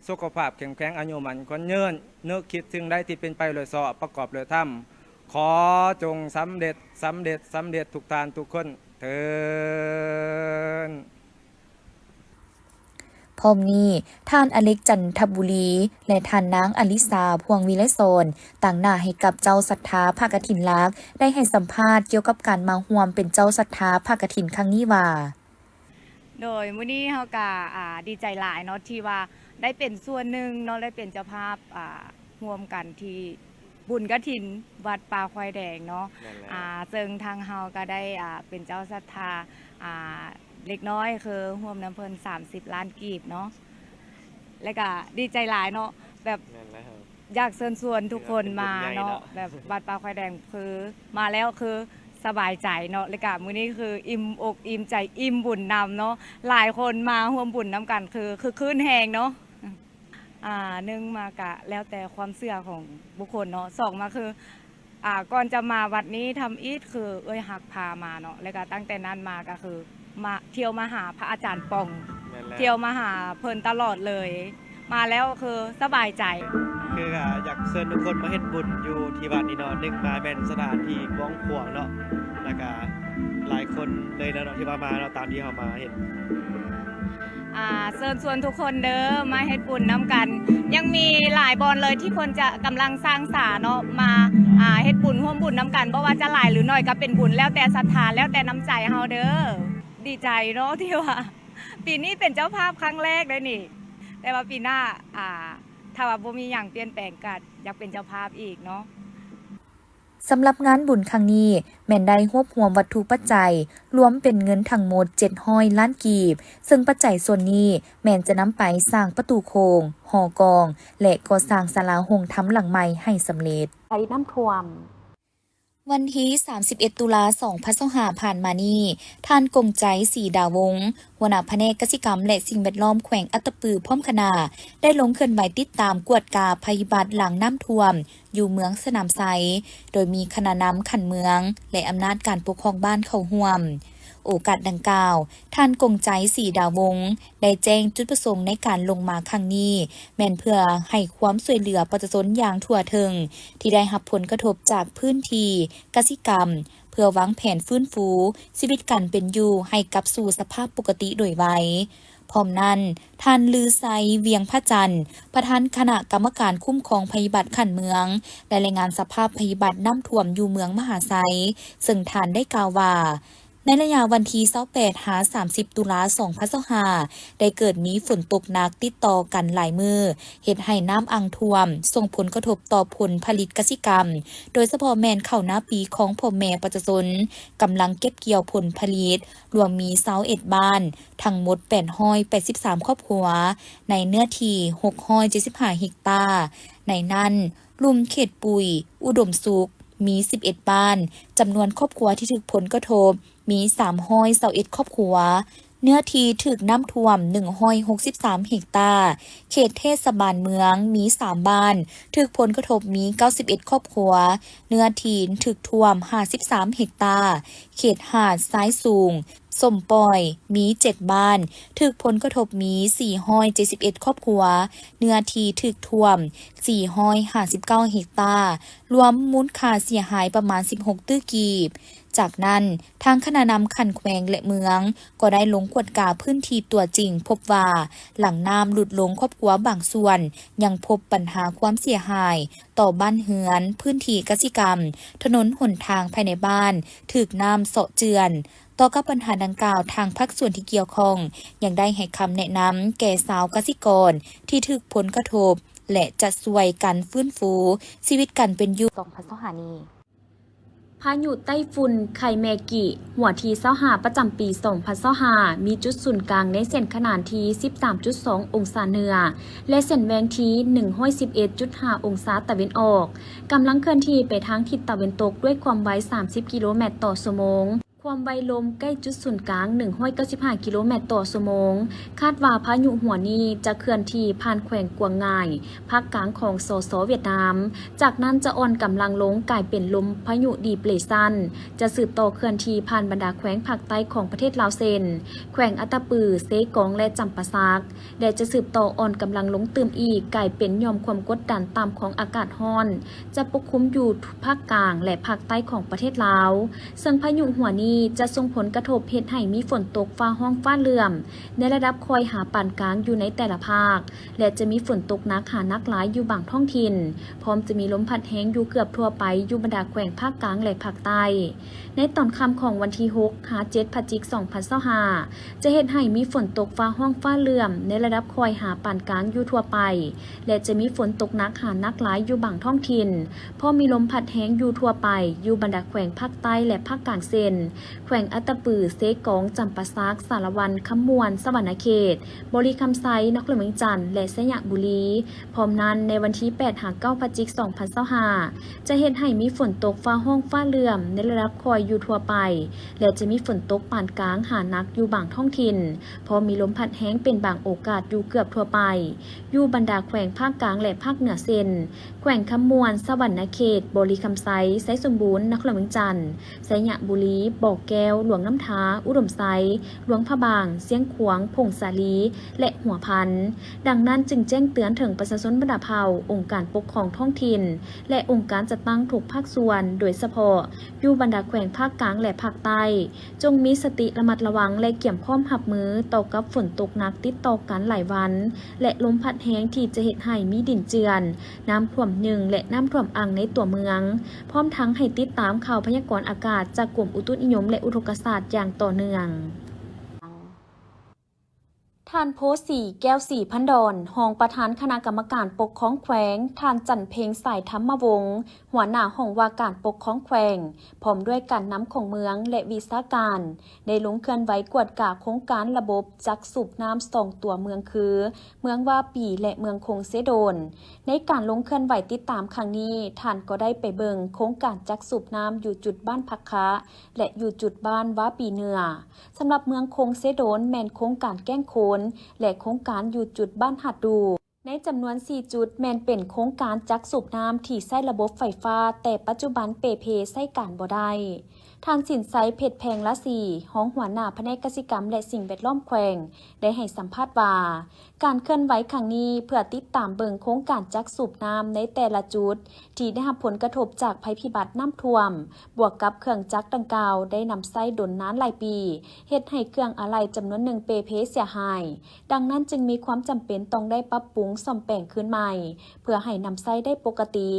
ສຸຂະພາບເຂັ້ມແຂງ, ອາຍຸໝັ້ນຂວັນຍືນ, ນຶກຄິດສິ່ງໃດທີ່ເປັນໄປໂດຍຊອບ, ປະກອບໂດຍທຳ, ຂໍຈົ່ງສຳເລັດ, ສຳເລັດ, ສຳເລັດທຸກທ່ານທຸກຄົນເທີ້ນ. ພ້ອມນີ້, ທ່ານອາເລັກ ຈັນທະບູລີ ແລະ ທ່ານນາງອາລິສາ ພວງວິໄລສອນ ຕາງໜ້າໃຫ້ກັບເຈົ້າສັດທາຜ້າກະຖິນຫຼັກ ໄດ້ໃຫ້ສຳພາດກ່ຽວກັບການມາຮ່ວມເປັນເຈົ້າສັດທາຜ້າກະຖິນຄັ້ງນີ້ວ່າ. ໂດຍ ມື້ນີ້ເຮົາກະ ອ່າ ດີໃຈຫຼາຍເນາະ ທີ່ວ່າໄດ້ເປັນສ່ວນໜຶ່ງເນາະ ໄດ້ເປັນເຈົ້າພາບ ອ່າ ຮ່ວມກັນທີ່ ບຸນກະຖິນວັດປ່າຄວາຍແດງເນາະ. ແມ່ນແລ້ວ. ອ່າ ເຊິ່ງທາງເຮົາກໍໄດ້ ອ່າ ເປັນເຈົ້າສັດທາ ອ່າ ເລັກນ້ອຍ ຄືຮ່ວມນຳເພິ່ນສາມສິບລ້ານກີບເນາະ. ແລ້ວກະດີໃຈຫຼາຍເນາະ ແບບ ແມ່ນແລ້ວ ຢາກເຊີນຊວນທຸກຄົນມາເນາະ ເປັນບຸນໃຫຍ່ເນາະ ແບບວັດປ່າຄວາຍແດງຄືມາແລ້ວຄືສະບາຍໃຈເນາະ ແລ້ວກະມື້ນີ້ຄືອີ່ມອົກອີ່ມໃຈ ອີ່ມບຸນນຳເນາະ ຫຼາຍຄົນມາຮ່ວມບຸນນຳກັນ ຄືຄຶກຄື້ນແຮງເນາະ. ອ່າ ໜຶ່ງມາກະແລ້ວແຕ່ຄວາມເຊື່ອຂອງບຸກຄົນເນາະ ສອງມາຄື ອ່າ ກ່ອນຈະມາວັດນີ້ທຳອິດຄືເອື້ອຍຮັກພາມາເນາະ ແລ້ວກະຕັ້ງແຕ່ນັ້ນມາກະຄືມາ ທ່ຽວມາຫາພະອາຈານປ່ອງ ແມ່ນແລ້ວ ທ່ຽວມາຫາເພິ່ນຕະຫຼອດເລີຍ ມາແລ້ວຄືສະບາຍໃຈ ຄືກະຢາກເຊີນທຸກຄົນມາເຮັດບຸນຢູ່ທີ່ວັດນີ້ເນາະ ໜຶ່ງມາແມ່ນສະຖານທີ່ກວ້າງຂວາງເນາະ ແລ້ວກະຫຼາຍຄົນເລີຍແລ້ວເນາະ ທີ່ວ່າມາເນາະ ຕາມທີ່ເຮົາມາເຫັນ. ອ່າ ເຊີນຊວນທຸກຄົນເດີ ມາເຮັດບຸນນຳກັນ ຍັງມີຫຼາຍບ່ອນເລີຍທີ່ເພິ່ນຈະກຳລັງສ້າງສາເນາະ ມາ ອ່າ ເຮັດບຸນຮ່ວມບຸນນຳກັນ ບໍ່ວ່າຈະຫຼາຍຫຼືໜ້ອຍກໍເປັນບຸນ ແລ້ວແຕ່ສັດທາ ແລ້ວແຕ່ນ້ຳໃຈເຮົາເດີ. ດີໃຈເນາະ ທີ່ວ່າປີນີ້ເປັນເຈົ້າພາບຄັ້ງແລກເດ້ນີ້ ແຕ່ວ່າປີໜ້າ ອ່າ ຖ້າວ່າບໍ່ມີຫຍັງປ່ຽນແປງກໍຢາກເປັນເຈົ້າພາບອີກເນາະ. ສຳລັບງານບຸນຄັ້ງນີ້ ແມ່ນໄດ້ຮວບຮວມວັດຖຸປັດໄຈ ລວມເປັນເງິນທັງໝົດເຈັດຮ້ອຍລ້ານກີບ, ເຊິ່ງປັດໄຈສ່ວນນີ້ແມ່ນຈະນຳໄປສ້າງປະຕູໂຂງ, ຫໍກອງ ແລະ ກໍ່ສ້າງສາລາໂຮງທຳຫຼັງໃໝ່ໃຫ້ສຳເລັດ. ໄພນ້ຳຖ້ວມ. ວັນທີສາມສິບເອັດ ຕຸລາ ສອງພັນຊາວຫ້າ ຜ່ານມານີ້, ທ່ານ ກົງໄຈ ສີດາວົງ ຫົວໜ້າພະແນກກະສິກຳ ແລະ ສິ່ງແວດລ້ອມແຂວງອັດຕະປື ພ້ອມຄະນະ ໄດ້ລົງເຄື່ອນໄຫວຕິດຕາມກວດກາໄພພິບັດຫຼັງນ້ຳຖ້ວມ ຢູ່ເມືອງສະໜາມໄຊ ໂດຍມີຄະນະນຳຂັ້ນເມືອງ ແລະ ອຳນາດການປົກຄອງບ້ານເຂົ້າຮ່ວມ. ໂອກາດດັ່ງກ່າວ, ທ່ານ ກົງໄຈ ສີດາວົງ ໄດ້ແຈ້ງຈຸດປະສົງໃນການລົງມາຄັ້ງນີ້ ແມ່ນເພື່ອໃຫ້ຄວາມຊ່ວຍເຫຼືອປະຊາຊົນຢ່າງທົ່ວເຖິງ ທີ່ໄດ້ຮັບຜົນກະທົບຈາກພື້ນທີ່ກະສິກຳ ເພື່ອວາງແຜນຟື້ນຟູຊີວິດການເປັນຢູ່ໃຫ້ກັບສູ່ສະພາບປົກກະຕິໂດຍໄວ. ພ້ອມນັ້ນ, ທ່ານ ລືໄຊ ວຽງພະຈັນ ປະທານຄະນະກຳມະການຄຸ້ມຄອງໄພພິບັດຂັ້ນເມືອງ ໄດ້ລາຍງານສະພາບໄພພິບັດນ້ຳຖ້ວມຢູ່ເມືອງມະຫາໄຊ, ເຊິ່ງທ່ານໄດ້ກ່າວວ່າ, ໃນໄລຍະວັນທີຊາວແປດ ຫາ ສາມສິບ ຕຸລາ ສອງພັນຊາວຫ້າ ໄດ້ເກີດມີຝົນຕົກໜັກຕິດຕໍ່ກັນຫຼາຍມື້, ເຮັດໃຫ້ນ້ຳອັ່ງຖ້ວມ ສົ່ງຜົນກະທົບຕໍ່ຜົນຜະລິດກະສິກຳ, ໂດຍສະເພາະແມ່ນເຂົ້ານາປີຂອງພໍ່ແມ່ປະຊາຊົນ ກຳລັງເກັບກ່ຽວຜົນຜະລິດ, ລວມມີຊາວເອັດບ້ານ, ທັງໝົດແປດຮ້ອຍແປດສິບສາມຄອບຄົວ, ໃນເນື້ອທີ່ຫົກຮ້ອຍເຈັດສິບຫ້າເຮັກຕາ. ໃນນັ້ນ, ລຸ່ມເຂດປຸຍ ອຸດົມສຸກ ມີສິບເອັດບ້ານ, ຈຳນວນຄອບຄົວທີ່ຖືກຜົນກະທົບມີສາມຮ້ອຍຊາວເອັດຄອບຄົວ, ເນື້ອທີ່ຖືກນ້ຳຖ້ວມໜຶ່ງຮ້ອຍຫົກສິບສາມເຮັກຕາ. ເຂດເທດສະບານເມືອງມີສາມບ້ານ, ຖືກຜົນກະທົບມີເກົ້າສິບເອັດຄອບຄົວ, ເນື້ອທີ່ຖືກຖ້ວມຫ້າສິບສາມເຮັກຕາ. ເຂດຫາດຊາຍສູງ ສົມປອຍ ມີເຈັດບ້ານ, ຖືກຜົນກະທົບມີສີ່ຮ້ອຍເຈັດສິບເອັດຄອບຄົວ, ເນື້ອທີ່ຖືກຖ້ວມສີ່ຮ້ອຍຫ້າສິບເກົ້າເຮັກຕາ, ລວມມູນຄ່າເສຍຫາຍປະມານສິບຫົກຕື້ກີບ. ຈາກນັ້ນ, ທາງຄະນະນຳຂັ້ນແຂວງ ແລະ ເມືອງ ກໍໄດ້ລົງກວດກາພື້ນທີ່ຕົວຈິງ, ພົບວ່າ ຫຼັງນ້ຳຫຼຸດລົງ, ຄອບຄົວບາງສ່ວນຍັງພົບບັນຫາຄວາມເສຍຫາຍຕໍ່ບ້ານເຮືອນ, ພື້ນທີ່ກະສິກຳ, ຖະໜົນຫົນທາງພາຍໃນບ້ານຖືກນ້ຳເຊາະເຈື່ອນ. ຕໍ່ກັບບັນຫາດັ່ງກ່າວ, ທາງພາກສ່ວນທີ່ກ່ຽວຂ້ອງຍັງໄດ້ໃຫ້ຄຳແນະນຳແກ່ຊາວກະສິກອນທີ່ຖືກຜົນກະທົບ ແລະ ຈະຊ່ວຍກັນຟື້ນຟູຊີວິດການເປັນຢູ່ ສອງພັນຊາວຫ້ານີ້. ພາຍຸໄຕ້ຝຸ່ນໄຄແມກິ ຫົວທີຊາວຫ້າ ປະຈຳປີສອງພັນຊາວຫ້າ ມີຈຸດສູນກາງໃນເສັ້ນຂະໜານທີ່ສິບສາມຈຸດສອງອົງສາເໜືອ ແລະ ເສັ້ນແຫວ່ງທີ່ໜຶ່ງຮ້ອຍສິບເອັດຈຸດຫ້າອົງສາຕາເວັນອອກ, ກຳລັງເຄື່ອນທີ່ໄປທາງທິດຕາເວັນຕົກດ້ວຍຄວາມໄວສາມສິບກິໂລແມັດຕໍ່ຊົ່ວໂມງ. ຄວາມໄວລົມໃກ້ຈຸດສູນກາງໜຶ່ງຮ້ອຍເກົ້າສິບຫ້າກິໂລແມັດຕໍ່ຊົ່ວໂມງ. ຄາດວ່າພາຍຸຫົວນີ້ຈະເຄື່ອນທີ່ຜ່ານແຂວງກວາງງາຍ ພາກກາງຂອງ ສສ ຫວຽດນາມ, ຈາກນັ້ນຈະອ່ອນກຳລັງລົງກາຍເປັນລົມພາຍຸດີເປຣຊັນ, ຈະສືບຕໍ່ເຄື່ອນທີ່ຜ່ານບັນດາແຂວງພາກໃຕ້ຂອງປະເທດລາວ ເຊັ່ນ ແຂວງອັດຕະປື, ເຊກອງ ແລະ ຈຳປາສັກ. ແລະ ຈະສືບຕໍ່ອ່ອນກຳລັງລົງຕື່ມອີກ, ກາຍເປັນຫຍ່ອມຄວາມກົດດັນຕ່ຳຂອງອາກາດຮ້ອນ, ຈະປົກຄຸມຢູ່ພາກກາງ ແລະ ພາກໃຕ້ຂອງປະເທດລາວ, ເຊິ່ງພາຍຸຫົວນີ້ຈະສົ່ງຜົນກະທົບເຮັດໃຫ້ມີຝົນຕົກຟ້າຮ້ອງຟ້າເຫຼື້ອມໃນລະດັບຄ່ອຍຫາປານກາງຢູ່ໃນແຕ່ລະພາກ, ແລະ ຈະມີຝົນຕົກໜັກຫາໜັກຫຼາຍຢູ່ບາງທ້ອງຖິ່ນ, ພ້ອມຈະມີລົມພັດແຮງຢູ່ເກືອບທົ່ວໄປຢູ່ບັນດາແຂວງພາກກາງ ແລະ ພາກໃຕ້. ໃນຕອນຄ່ຳຂອງວັນທີຫົກ ຫາ ເຈັດ ພະຈິກ ສອງພັນຊາວຫ້າ ຈະເຮັດໃຫ້ມີຝົນຕົກຟ້າຮ້ອງຟ້າເຫຼື້ອມໃນລະດັບຄ່ອຍຫາປານກາງຢູ່ທົ່ວໄປ ແລະ ຈະມີຝົນຕົກໜັກຫາໜັກຫຼາຍຢູ່ບາງທ້ອງຖິ່ນ, ພ້ອມມີລົມພັດແຮງຢູ່ທົ່ວໄປ ຢູ່ບັນດາແຂວງພາກໃຕ້ ແລະ ພາກກາງ ເຊັ່ນ ແຂວງອັດຕະປື, ເຊກອງ, ຈຳປາສັກ, ສາລະວັນ, ຄຳມ່ວນ, ສະຫວັນນະເຂດ, ບໍລິຄຳໄຊ, ນະຄອນຫຼວງວຽງຈັນ ແລະ ໄຊຍະບູລີ. ພ້ອມນັ້ນ, ໃນວັນທີແປດຫາເກົ້າ ພະຈິກ ສອງພັນຊາວຫ້າ ຈະເຮັດໃຫ້ມີຝົນຕົກຟ້າຮ້ອງຟ້າເຫຼື້ອມໃນລະດັບຄ່ອຍຢູ່ທົ່ວໄປ ແລະ ຈະມີຝົນຕົກປານກາງຫາໜັກຢູ່ບາງທ້ອງຖິ່ນ, ພ້ອມມີລົມພັດແຮງເປັນບາງໂອກາດຢູ່ເກືອບທົ່ວໄປ ຢູ່ບັນດາແຂວງພາກກາງ ແລະ ພາກເໜືອ ເຊັ່ນ ແຂວງຄຳມ່ວນ, ສະຫວັນນະເຂດ, ບໍລິຄຳໄຊ, ໄຊສົມບູນ, ນະຄອນຫຼວງວຽງຈັນ, ໄຊຍະບູລີ, ບໍ່ແກ້ວ, ຫຼວງນ້ຳທາ, ອຸດົມໄຊ, ຫຼວງພະບາງ, ຊຽງຂວາງ, ຜົ້ງສາລີ ແລະ ຫົວພັນ. ດັ່ງນັ້ນຈຶ່ງແຈ້ງເຕືອນເຖິງປະຊາຊົນບັນດາເຜົ່າ, ອົງການປົກຄອງທ້ອງຖິ່ນ ແລະ ອົງການຈັດຕັ້ງທຸກພາກສ່ວນ, ໂດຍສະເພາະຢູ່ບັນດາແຂວງພາກກາງ ແລະ ພາກໃຕ້, ຈົ່ງມີສະຕິລະມັດລະວັງ ແລະ ກຽມພ້ອມຮັບມືຕໍ່ກັບຝົນຕົກໜັກຕິດຕໍ່ກັນຫຼາຍວັນ ແລະ ລົມພັດແຮງທີ່ຈະເຮັດໃຫ້ມີດິນເຈື່ອນ, ນ້ຳຖ້ວມຫຍຶ່ງ ແລະ ນ້ຳຖ້ວມອັ່ງໃນຕົວເມືອງ, ພ້ອມທັງໃຫ້ຕິດຕາມຂ່າວພະຍາກອນອາກາດຈາກກົມອຸຕຸນິຍົມ ແລະ ອຸທົກກະສາດຢ່າງຕໍ່ເນື່ອງ. ທ່ານ ໂພສີ ແກ້ວສີພັນດອນ, ຮອງປະທານຄະນະກຳມະການປົກຄອງແຂວງ, ທ່ານ ຈັນເພັງ ສາຍທຳມະວົງ, ຫົວໜ້າຫ້ອງວ່າການປົກຄອງແຂວງ, ພ້ອມດ້ວຍການນຳຂອງເມືອງ ແລະ ວິຊາການ ໄດ້ລົງເຄື່ອນໄຫວກວດກາໂຄງການລະບົບຈັກສູບນ້ຳສອງຕົວເມືອງຄື ເມືອງວາປີ ແລະ ເມືອງຄົງເຊໂດນ. ໃນການລົງເຄື່ອນໄຫວຕິດຕາມຄັ້ງນີ້, ທ່ານກໍໄດ້ໄປເບິ່ງໂຄງການຈັກສູບນ້ຳຢູ່ຈຸດບ້ານຜັກຄະ ແລະ ຢູ່ຈຸດບ້ານວາປີເໜືອ. ສຳລັບເມືອງຄົງເຊໂດນແມ່ນໂຄງການແກ້ງໂຄນ ແລະ ໂຄງການຢູ່ຈຸດບ້ານຫາດດູ. ໃນຈຳນວນສີ່ຈຸດ ແມ່ນເປັນໂຄງການຈັກສູບນ້ຳທີ່ໃຊ້ລະບົບໄຟຟ້າ, ແຕ່ປັດຈຸບັນເປ່ເພໃຊ້ການບໍ່ໄດ້. ທ່ານ ສິນໄຊ ເພັດແພງລາສີ, ຮອງຫົວໜ້າພະແນກກະສິກຳ ແລະ ສິ່ງແວດລ້ອມແຂວງ ໄດ້ໃຫ້ສຳພາດວ່າ, ການເຄື່ອນໄຫວຄັ້ງນີ້ເພື່ອຕິດຕາມເບິ່ງໂຄງການຈັກສູບນ້ຳໃນແຕ່ລະຈຸດ ທີ່ໄດ້ຮັບຜົນກະທົບຈາກໄພພິບັດນ້ຳຖ້ວມ, ບວກກັບເຄື່ອງຈັກດັ່ງກ່າວໄດ້ນຳໃຊ້ດົນນານຫຼາຍປີ, ເຮັດໃຫ້ເຄື່ອງອາໄຫຼ່ຈຳນວນໜຶ່ງເປ່ເພເສຍຫາຍ. ດັ່ງນັ້ນຈຶ່ງມີຄວາມຈຳເປັນຕ້ອງໄດ້ປັບປຸງສ້ອມແປງຄືນໃໝ່ ເພື່ອໃຫ້ນຳໃຊ້ໄດ້ປົກກະຕິ.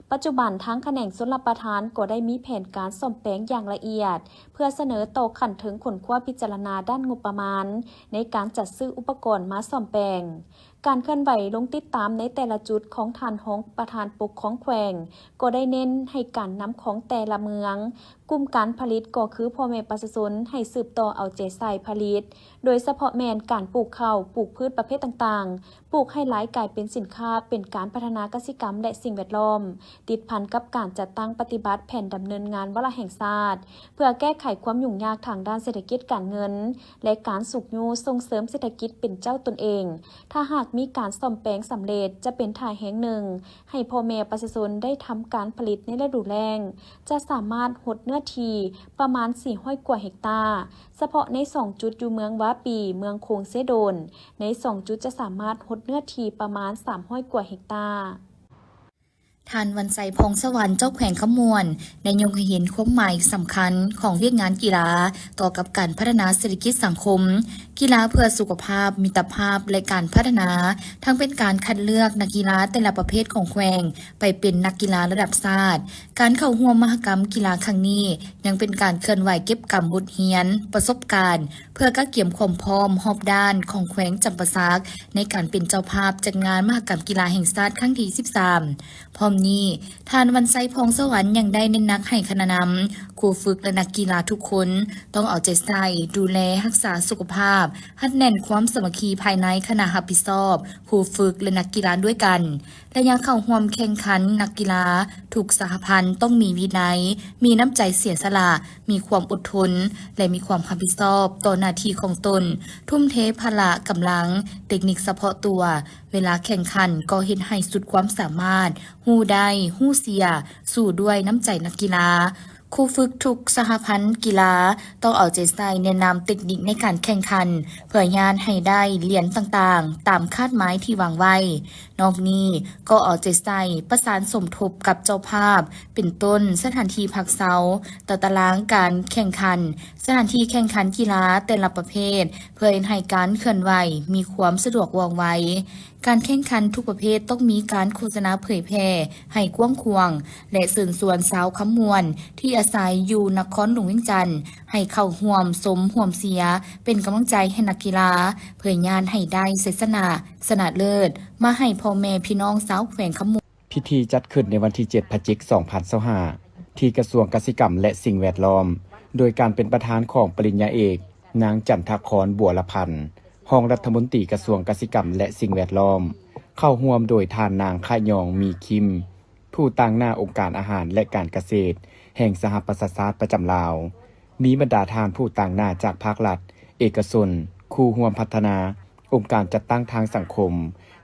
ປັດຈຸບັນທາງຂະແໜງຊົນລະປະທານກໍໄດ້ມີແຜນການສ້ອມແປງຢ່າງລະອຽດ ເພື່ອສະເໜີຕໍ່ຂັ້ນເທິງຄົ້ນຄວ້າພິຈາລະນາດ້ານງົບປະມານ ໃນການຈັດຊື້ອຸປະກອນມາສ້ອມແປງ. ການເຄື່ອນໄຫວລົງຕິດຕາມໃນແຕ່ລະຈຸດຂອງທ່ານຮອງປະທານປົກຄອງແຂວງ ກໍໄດ້ເນັ້ນໃຫ້ການນຳຂອງແຕ່ລະເມືອງ, ກຸ່ມການຜະລິດກໍຄືພໍ່ແມ່ປະຊາຊົນ ໃຫ້ສືບຕໍ່ເອົາໃຈໃສ່ຜະລິດ, ໂດຍສະເພາະແມ່ນການປູກເຂົ້າ, ປູກພືດປະເພດຕ່າງໆ, ປູກໃຫ້ຫຼາຍກາຍເປັນສິນຄ້າ, ເປັນການພັດທະນາກະສິກຳ ແລະ ສິ່ງແວດລ້ອມ, ຕິດພັນກັບການຈັດຕັ້ງປະຕິບັດແຜນດຳເນີນງານວາລະແຫ່ງຊາດ ເພື່ອແກ້ໄຂຄວາມຫຍຸ້ງຍາກທາງດ້ານເສດຖະກິດການເງິນ ແລະ ການຊຸກຍູ້ສົ່ງເສີມເສດຖະກິດເປັນເຈົ້າຕົນເອງ. ຖ້າຫາກມີການສ້ອມແປງສຳເລັດ, ຈະເປັນທ່າແຮງໜຶ່ງໃຫ້ພໍ່ແມ່ປະຊາຊົນໄດ້ທຳການຜະລິດໃນລະດູແລ້ງ, ຈະສາມາດຫົດເນື້ອທີ່ປະມານສີ່ຮ້ອຍກວ່າເຮັກຕາ, ສະເພາະໃນສອງຈຸດຢູ່ເມືອງວາປີ, ເມືອງໂຄງເຊໂດນ, ໃນສອງຈຸດຈະສາມາດຫົດເນື້ອທີ່ປະມານສາມຮ້ອຍກວ່າເຮັກຕາ. ທ່ານ ວັນໄຊ ພອງສະຫວັນ ເຈົ້າແຂວງຄຳມ່ວນ ໄດ້ຍົກໃຫ້ເຫັນຄວາມໝາຍສຳຄັນຂອງວຽກງານກິລາຕໍ່ກັບການພັດທະນາເສດຖະກິດສັງຄົມ, ກິລາເພື່ອສຸຂະພາບ, ມິດຕະພາບ ແລະ ການພັດທະນາ, ທັງເປັນການຄັດເລືອກນັກກິລາແຕ່ລະປະເພດຂອງແຂວງໄປເປັນນັກກິລາລະດັບຊາດ. ການເຂົ້າຮ່ວມມະຫະກຳກິລາຄັ້ງນີ້ ຍັງເປັນການເຄື່ອນໄຫວເກັບກຳບົດຮຽນ, ປະສົບການ ເພື່ອກະກຽມຄວາມພ້ອມຮອບດ້ານຂອງແຂວງຈຳປາສັກ ໃນການເປັນເຈົ້າພາບຈັດງານມະຫະກຳກິລາແຫ່ງຊາດຄັ້ງທີສິບສາມ. ພ້ອມນີ້, ທ່ານ ວັນໄຊ ພອງສະຫວັນ ຍັງໄດ້ເນັ້ນໜັກໃຫ້ຄະນະນຳ, ຄູຝຶກ ແລະ ນັກກິລາທຸກຄົນ ຕ້ອງເອົາໃຈໃສ່ ດູແລຮັກສາສຸຂະພາບ, ຮັດແໜ້ນຄວາມສາມັກຄີພາຍໃນຄະນະຮັບຜິດຊອບ, ຄູຝຶກ ແລະ ນັກກິລາດ້ວຍກັນ. ໄລຍະເຂົ້າຮ່ວມແຂ່ງຂັນນັກກິລາທຸກສະຫະພັນຕ້ອງມີວິໄນ, ມີນ້ຳໃຈເສຍສະຫຼະ, ມີຄວາມອົດທົນ ແລະ ມີຄວາມຮັບຜິດຊອບຕໍ່ໜ້າທີ່ຂອງຕົນ, ທຸ່ມເທພະລະກຳລັງ, ເຕັກນິກສະເພາະຕົວ, ເວລາແຂ່ງຂັນກໍເຮັດໃຫ້ສຸດຄວາມສາມາດ, ຮູ້ໄດ້, ຮູ້ເສຍ, ສູ້ດ້ວຍນ້ຳໃຈນັກກິລາ. ຄູຝຶກທຸກສະຫະພັນກິລາຕ້ອງເອົາໃຈໃສ່ແນະນຳເຕັກນິກໃນການແຂ່ງຂັນ ເພື່ອຍາດໃຫ້ໄດ້ຫຼຽນຕ່າງໆຕາມຄາດໝາຍທີ່ວາງໄວ້. ນອກນີ້ກໍເອົາໃຈໃສ່ປະສານສົມທົບກັບເຈົ້າພາບ ເປັນຕົ້ນ ສະຖານທີ່ພັກເຊົາ, ຕາຕະລາງການແຂ່ງຂັນ, ສະຖານທີ່ແຂ່ງຂັນກິລາແຕ່ລະປະເພດ ເພື່ອເຮັດໃຫ້ການເຄື່ອນໄຫວມີຄວາມສະດວກວ່ອງໄວ. ການແຂ່ງຂັນທຸກປະເພດຕ້ອງມີການໂຄສະນາເຜີຍແຜ່ໃຫ້ກວ້າງຂວາງ ແລະ ເຊີນຊວນຊາວຄຳມ່ວນທີ່ອາໄສຢູ່ນະຄອນຫຼວງວຽງຈັນ ໃຫ້ເຂົ້າຮ່ວມຊົມຮ່ວມເຊຍ ເປັນກຳລັງໃຈໃຫ້ນັກກິລາ ເພື່ອຍາດໃຫ້ໄດ້ໄຊຊະນະ ຊະນະເລີດ ມາໃຫ້ພໍ່ແມ່ພີ່ນ້ອງຊາວແຂວງຄຳມ່ວນ. ພິທີຈັດຂຶ້ນໃນວັນທີເຈັດ ພະຈິກ ສອງພັນຊາວຫ້າ ທີ່ກະຊວງກະສິກຳ ແລະ ສິ່ງແວດລ້ອມ, ໂດຍການເປັນປະທານຂອງປະລິນຍາເອກ ນາງ ຈັນທະຄອນ ບົວລະພັນ ຮອງລັດຖະມົນຕີກະຊວງກະສິກຳ ແລະ ສິ່ງແວດລ້ອມ, ເຂົ້າຮ່ວມໂດຍທ່ານນາງ ຂະຫຍອງ ມີຄິມ ຜູ້ຕາງໜ້າອົງການອາຫານ ແລະ ການກະເສດ ແຫ່ງສະຫະປະຊາຊາດປະຈຳລາວ, ມີບັນດາທ່ານຜູ້ຕາງໜ້າຈາກພາກລັດ, ເອກະຊົນ, ຄູ່ຮ່ວມພັດທະນາ, ອົງການຈັດຕັ້ງທາງສັງຄົມ,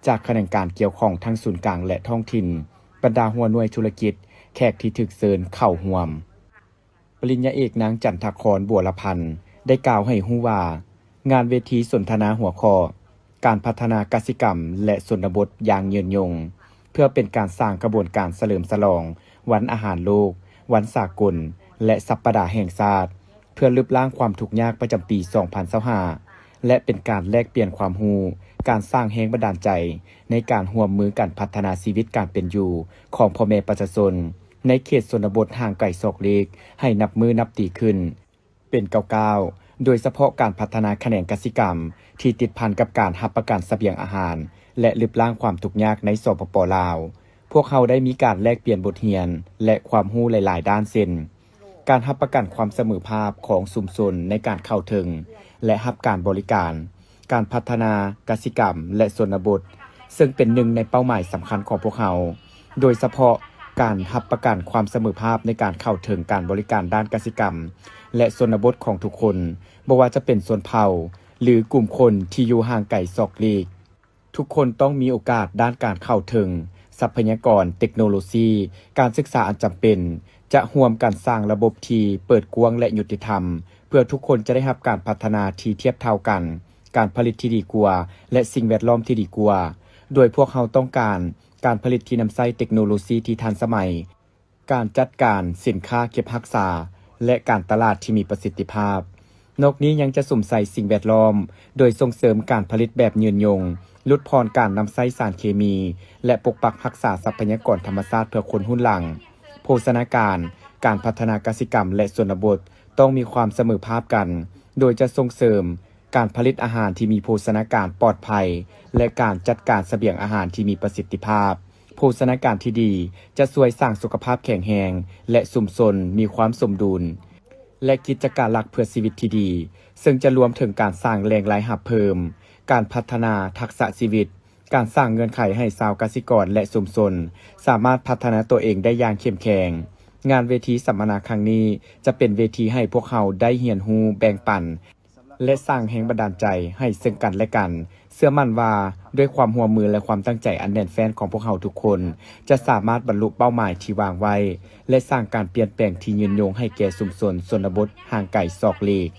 ຈາກຂະແໜງການກ່ຽວຂ້ອງທັງສູນກາງ ແລະ ທ້ອງຖິ່ນ, ບັນດາຫົວໜ່ວຍທຸລະກິດ, ແຂກທີ່ຖືກເຊີນເຂົ້າຮ່ວມ. ປະລິນຍາເອກ ນາງ ຈັນທະຄອນ ບົວລະພັນ ໄດ້ກ່າວໃຫ້ຮູ້ວ່າ, ງານເວທີສົນທະນາຫົວຂໍ້ ການພັດທະນາກະສິກຳ ແລະ ຊົນນະບົດຢ່າງຍືນຍົງ ເພື່ອເປັນການສ້າງຂະບວນການສະເຫຼີມສະຫຼອງວັນອາຫານໂລກ, ວັນສາກົນ ແລະ ສັບປະດາແຫ່ງຊາດ ເພື່ອລຶບລ້າງຄວາມທຸກຍາກປະຈຳປີສອງພັນຊາວຫ້າ ແລະ ເປັນການແລກປ່ຽນຄວາມຮູ້, ການສ້າງແຮງບັນດານໃຈໃນການຮ່ວມມືກັນພັດທະນາຊີວິດການເປັນຢູ່ຂອງພໍ່ແມ່ປະຊາຊົນ ໃນເຂດຊົນນະບົດຫ່າງໄກສອກຫຼີກໃຫ້ນັບມື້ນັບດີຂຶ້ນເປັນກ້າວໆ, ໂດຍສະເພາະການພັດທະນາຂະແໜງກະສິກຳທີ່ຕິດພັນກັບການຮັບປະກັນສະບຽງອາຫານ ແລະ ລຶບລ້າງຄວາມທຸກຍາກໃນ ສປປ ລາວ. ພວກເຮົາໄດ້ມີການແລກປ່ຽນບົດຮຽນ ແລະ ຄວາມຮູ້ຫຼາຍໆດ້ານ ເຊັ່ນ ການຮັບປະກັນຄວາມສະເໝີພາບຂອງຊຸມຊົນໃນການເຂົ້າເຖິງ ແລະ ຮັບການບໍລິການ, ການພັດທະນາກະສິກຳ ແລະ ຊົນນະບົດ, ເຊິ່ງເປັນໜຶ່ງໃນເປົ້າໝາຍສຳຄັນຂອງພວກເຮົາ, ໂດຍສະເພາະການຮັບປະກັນຄວາມສະເໝີພາບໃນການເຂົ້າເຖິງການບໍລິການດ້ານກະສິກຳ ແລະ ຊົນນະບົດຂອງທຸກຄົນ, ບໍ່ວ່າຈະເປັນຊົນເຜົ່າ ຫຼື ກຸ່ມຄົນທີ່ຢູ່ຫ່າງໄກສອກຫຼີກ. ທຸກຄົນຕ້ອງມີໂອກາດດ້ານການເຂົ້າເຖິງຊັບພະຍາກອນເຕັກໂນໂລຊີ, ການສຶກສາອັນຈຳເປັນ, ຈະຮ່ວມກັນສ້າງລະບົບທີ່ເປີດກວ້າງ ແລະ ຍຸຕິທຳ ເພື່ອທຸກຄົນຈະໄດ້ຮັບການພັດທະນາທີ່ທຽບເທົ່າກັນ, ການຜະລິດທີ່ດີກວ່າ ແລະ ສິ່ງແວດລ້ອມທີ່ດີກວ່າ, ໂດຍພວກເຮົາຕ້ອງການການຜະລິດທີ່ນຳໃຊ້ເຕັກໂນໂລຊີທີ່ທັນສະໄໝ, ການຈັດການສິນຄ້າເກັບຮັກສາ ແລະ ການຕະຫຼາດທີ່ມີປະສິດທິພາບ. ນອກນີ້ຍັງຈະສຸມໃສ່ສິ່ງແວດລ້ອມ ໂດຍສົ່ງເສີມການຜະລິດແບບຍືນຍົງ, ຫຼຸດຜ່ອນການນຳໃຊ້ສານເຄມີ ແລະ ປົກປັກຮັກສາຊັບພະຍາກອນທຳມະຊາດເພື່ອຄົນຮຸ່ນຫຼັງ. ໂພຊະນາການ, ການພັດທະນາກະສິກຳ ແລະ ຊົນນະບົດ ຕ້ອງມີຄວາມສະເໝີພາບກັນ, ໂດຍຈະສົ່ງເສີມ ການຜະລິດອາຫານທີ່ມີໂພຊະນາການປອດໄພ ແລະ ການຈັດການສະບຽງອາຫານທີ່ມີປະສິດທິພາບ. ໂພຊະນາການທີ່ດີຈະຊ່ວຍສ້າງສຸຂະພາບແຂງແຮງ ແລະ ຊຸມຊົນມີຄວາມສົມດຸນ ແລະ ກິດຈະການຫຼັກເພື່ອຊີວິດທີ່ດີ, ເຊິ່ງຈະລວມເຖິງການສ້າງແຫຼ່ງລາຍຮັບເພີ່ມ, ການພັດທະນາທັກສະຊີວິດ, ການສ້າງເງື່ອນໄຂໃຫ້ຊາວກະສິກອນ ແລະ ຊຸມຊົນສາມາດພັດທະນາຕົວເອງໄດ້ຢ່າງເຂັ້ມແຂງ. ງານເວທີສຳມະນາຄັ້ງນີ້ຈະເປັນເວທີໃຫ້ພວກເຮົາໄດ້ຮຽນຮູ້, ແບ່ງປັນ ແລະ ສ້າງແຮງບັນດານໃຈໃຫ້ເຊິ່ງກັນແລະກັນ. ເຊື່ອໝັ້ນວ່າດ້ວຍຄວາມຮ່ວມມື ແລະ ຄວາມຕັ້ງໃຈອັນແໜ້ນແຟ້ນຂອງພວກເຮົາທຸກຄົນ ຈະສາມາດບັນລຸເປົ້າໝາຍທີ່ວາງໄວ້ ແລະ ສ້າງການປ່ຽນແປງທີ່ຍືນຍົງໃຫ້ແກ່ຊຸມຊົນຊົນນະບົດຫ່າງໄກສອກຫຼີກ.